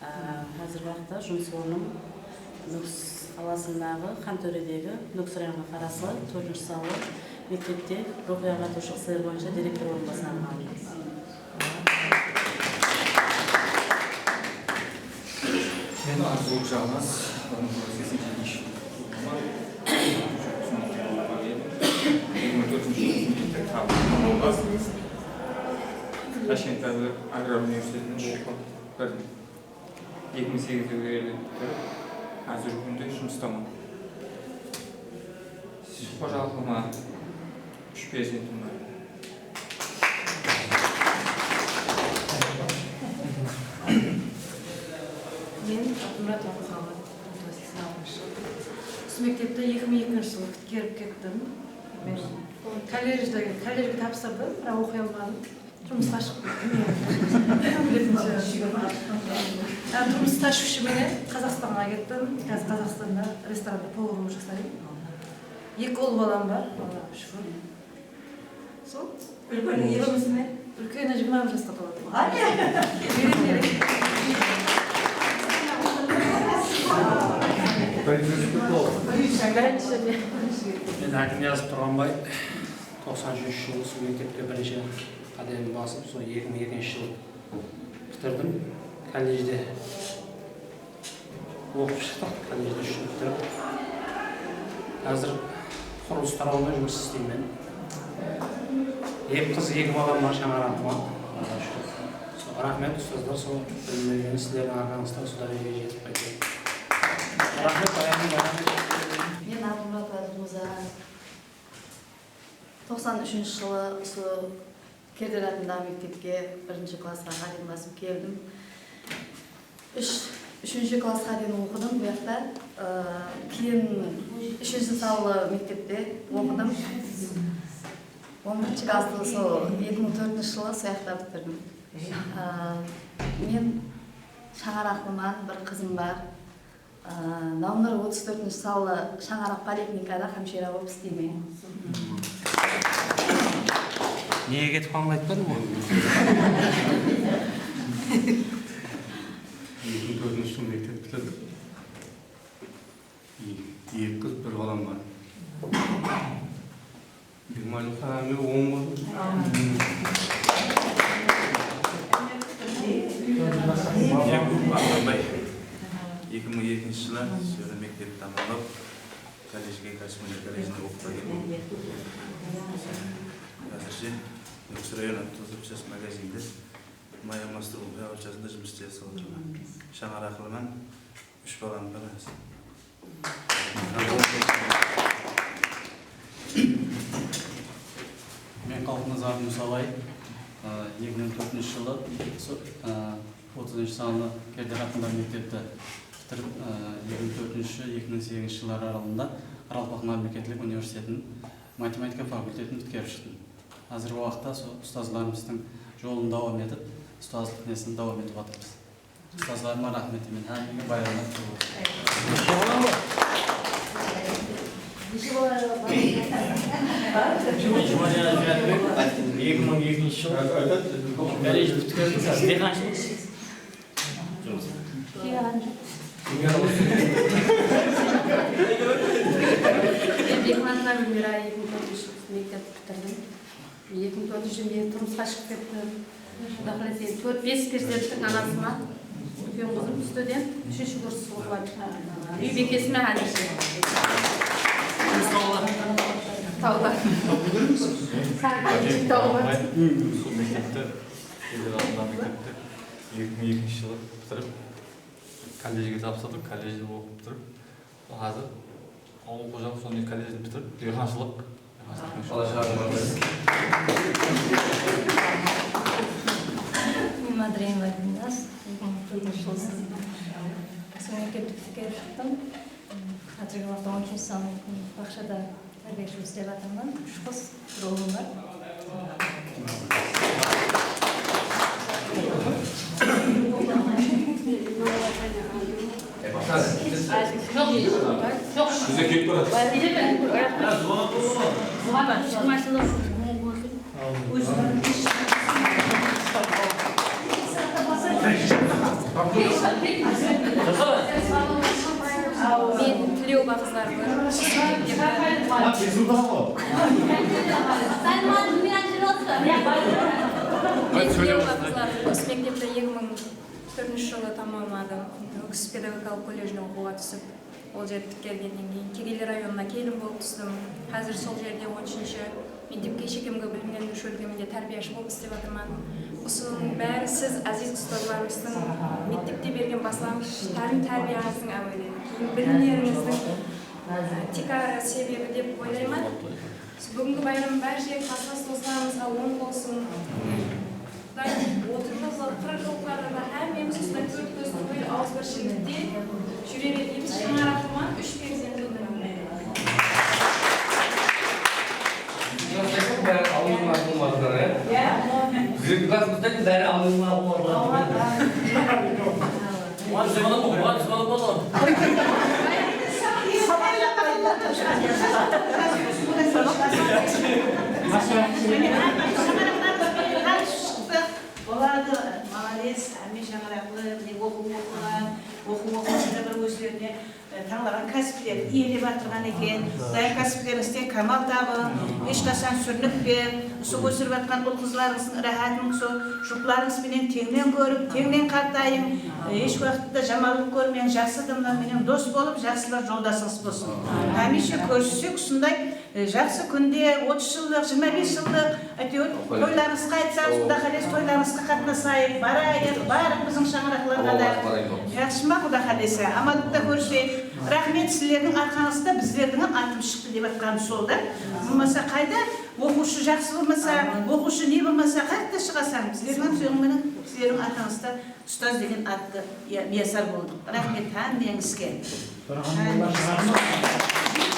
Á, házirgi waqıtta jumıs ornım Nókis qalasındaǵı Xantóredegi Nókis rayonına qaraslı tórtinshi sanlı mektepte ruwxıy-aǵartıwshılıq isleri boyınsha direktor orınbasarıman. Men Arzıgúl Jalmaz, bir mıń toǵız júz seksen jetinshi jılı tugılǵanman. Eki mıń tórtinshi jılı mektepten tabıldım. Tashkent dáwlet agrar universitetinde oqıp kirdim. Eki mıń segizde úyrendi pitirip, házirgi kúnde jumıstaman. Xojalıqlıma úsh perzentim bar. Men Abdumratova Muhammad, seksen altınshı jıl. Usı mektepti eki mıń ekinshi jılı pitkerip kettim. Men kolledjde, kolledjge tapsırdım, biraq oqıy almadım. Turmısqa shıqtım. Turmıs tashıwshı menen Qazaqstanǵa kettim. Házir Qazaqstanda restoranda povar bolıp jasayman. Eki ul balam bar, Allaǵa shúkir. Sol. Úlkeni jigirma jasta toladı. Áne. Men Hákimniyazov Turǵanbay, toqsan úshinshi jılı usı mektepke birinshi qádemimdi basıp, sol eki mıń ekinshi jılı pitirdim. Kollejde oqıp shıqtıq, kollejdi úsh jıl pitirip. Házir qurılıs tarawında jumıs isleymen. Eki qız, eki balam bar, shańaraǵım bar. Allayǵa shúkir. Sol, raxmet, ustazlar, sol bilim bergen sizlerdiń arqańızda usı dárejege jetip qayttım. Raxmet, Bayanım, raxmet. Men Almuratova Gúlnazar. Toqsan úshinshi jılı usı Kerder atındaǵı mektepke birinshi klassqa qádem basıp keldim. Úsh, úshinshi klassqa deyin oqıdım bu jaqta. Aa, keyin úshinshi sanlı mektepte oqıdım. On birinshi klasstı sol eki mıń tórtinshi jılı sol jaqta pitirdim. Aa, men shańaraqlıman, bir qızım bar. Aa, nomeri otız tórtinshi sanlı shańaraq poliklinikada hámshira bolıp isleymen. Nege ketip qalǵan aytpadıń ǵoy? Eki mıń tórtinshi jılı mektep pitirdim. Eki qız, bir balam bar. Eki mıń ekinshi jılı Sóyra mektepti tamamlap, kollejge, korrespondent kollejinde oqıp keldim. Házirshe Nókis rayonı Tuzlıp Ses magazininde may almastırıw fabrikasında jumıs islep atırman. Shańaraqlıman, úsh balam bar. Men Xalıqnazarov Musabay, eki mıń tórtinshi jılı otızınshı sanlı Kerder atındaǵı mektepti pitirip, eki mıń tórtinshi, eki mıń segizinshi jıllar aralığında Qaraqalpaq mámleketlik universitetiniń matematika fakultetin pitkerip shıqtım. Házirgi waqıtta sol ustazlarımızdıń jolın dawam etip, ustazlıq nesin dawam etip atırmız. Ustazlarıma raxmet deymen, hámmege bayramlar qutlı bolsın. Jumaniyaz Jánibek, eki mıń ekinshi jıl, kollej pitkerdim, diyqanshılıq. Men Bekmanova Gúlmira, eki mıń tórtinshi jıl mektep pitirdim. Eki mıń tórtinshi jılı men turmısqa shıǵıp kettim. Quda qálese, tórt-bes perzenttiń anasıman. Úlken qızım student, úshinshi kurs oqıp atır. Úy bekesimen házirshe. Tawda. Tawda. Sol mektepti, Kerder atındaǵı mektepti eki mıń ekinshi jılı pitirip, kollejge tapsırdıq, kollejde oqıp turıp, házir awıl xojalıq, sonday kollejdi pitirip, diyqanshılıq. Madreyeva Gúlnaz, eki mıń tórtinshi jılı usı mektepti pitkerip shıqtım. Házirgi waqıtta on úshinshi sanlı baqshada tárbiyashi islep atırman. Úsh qız, bir ulım bar. Bizde kelip baradı. Jıqırma jılı. Men Tilew Baqızlarova. Men Tilew Baqızlarova. Usı mektepti eki mıń tórtinshi jılı tamamladım. Nókis pedagogikalıq kolledjine oqıwǵa túsip, ol jerdi pitkergennen keyin Kegeyli rayonına kelin bolıp tústim. Házir sol jerde on úshinshi mektepke shekemgi bilimlendiriwshi bólgeminde tárbiyashı bolıp islep atırman. Usınıń bári siz, áziz ustazlarımızdıń mektepte bergen baslanǵısh tálim-tárbiyańızdıń áweli, keyin bilimlerińizdiń, e, tiykarı, sebebi dep oylayman. Búgingi bayram bárje klasslас doslarımızǵa oń bolsın. Qudayım, otırıp, qırıq jıllıqlarda da hámmemiz usınday tórt kóz, tórt awız birshilikte júre bergenbiz, shańaraqlıman úsh perzent. Bári awzıńa almadılar, ya? Ya. Bizlerdiń klasımızda bári awzıńa almadılar. Oǵan jumala bol, oǵan jumala bol. Boladı, malades, hámme shańaraqlı, mine, oqıw oqıǵan. Oqıw oqıwshıda bir ózlerine, e, tańlaǵan kásiplerin iyelep atırǵan eken. Qudayım, kásiplerińizde kámal tabıń, hesh qashan súrnikpe, usı ósirip atqan ul-qızlarıńızdıń ráhátın usı juplarıńız benen teńnen kórip, teńnen qartayıń. E, hesh waqıtta jamanlıq kórmeń, jaqsı adamlar menen dos bolıp, jaqsılar joldasıńız bolsın. Hámiyshe kórissek usınday E, jaqsı kúnde, otız jıllıq, jigirma bes jıllıq, áytewir, toylarıńızǵa aytsańız, Quda qálese, toylarıńızǵa qatnasayıq, barayıq, barıp biziń shańaraqlarǵa da. Jaqsı ma, Quda qálese, amanlıqta kóriseyik. Raxmet, sizlerdiń arqańızda bizlerdiń hám atımız shıqtı dep atqanımız sol da. Bolmasa qayda oqıwshı jaqsı bolmasa, oqıwshı ne bolmasa, qayaqta shıǵasań, bizlerdiń hám soń menen sizlerdiń arqańızda Ustaz degen attı, ya, miyasar boldıq. Raxmet hámmeńizge. Hámmeńizge.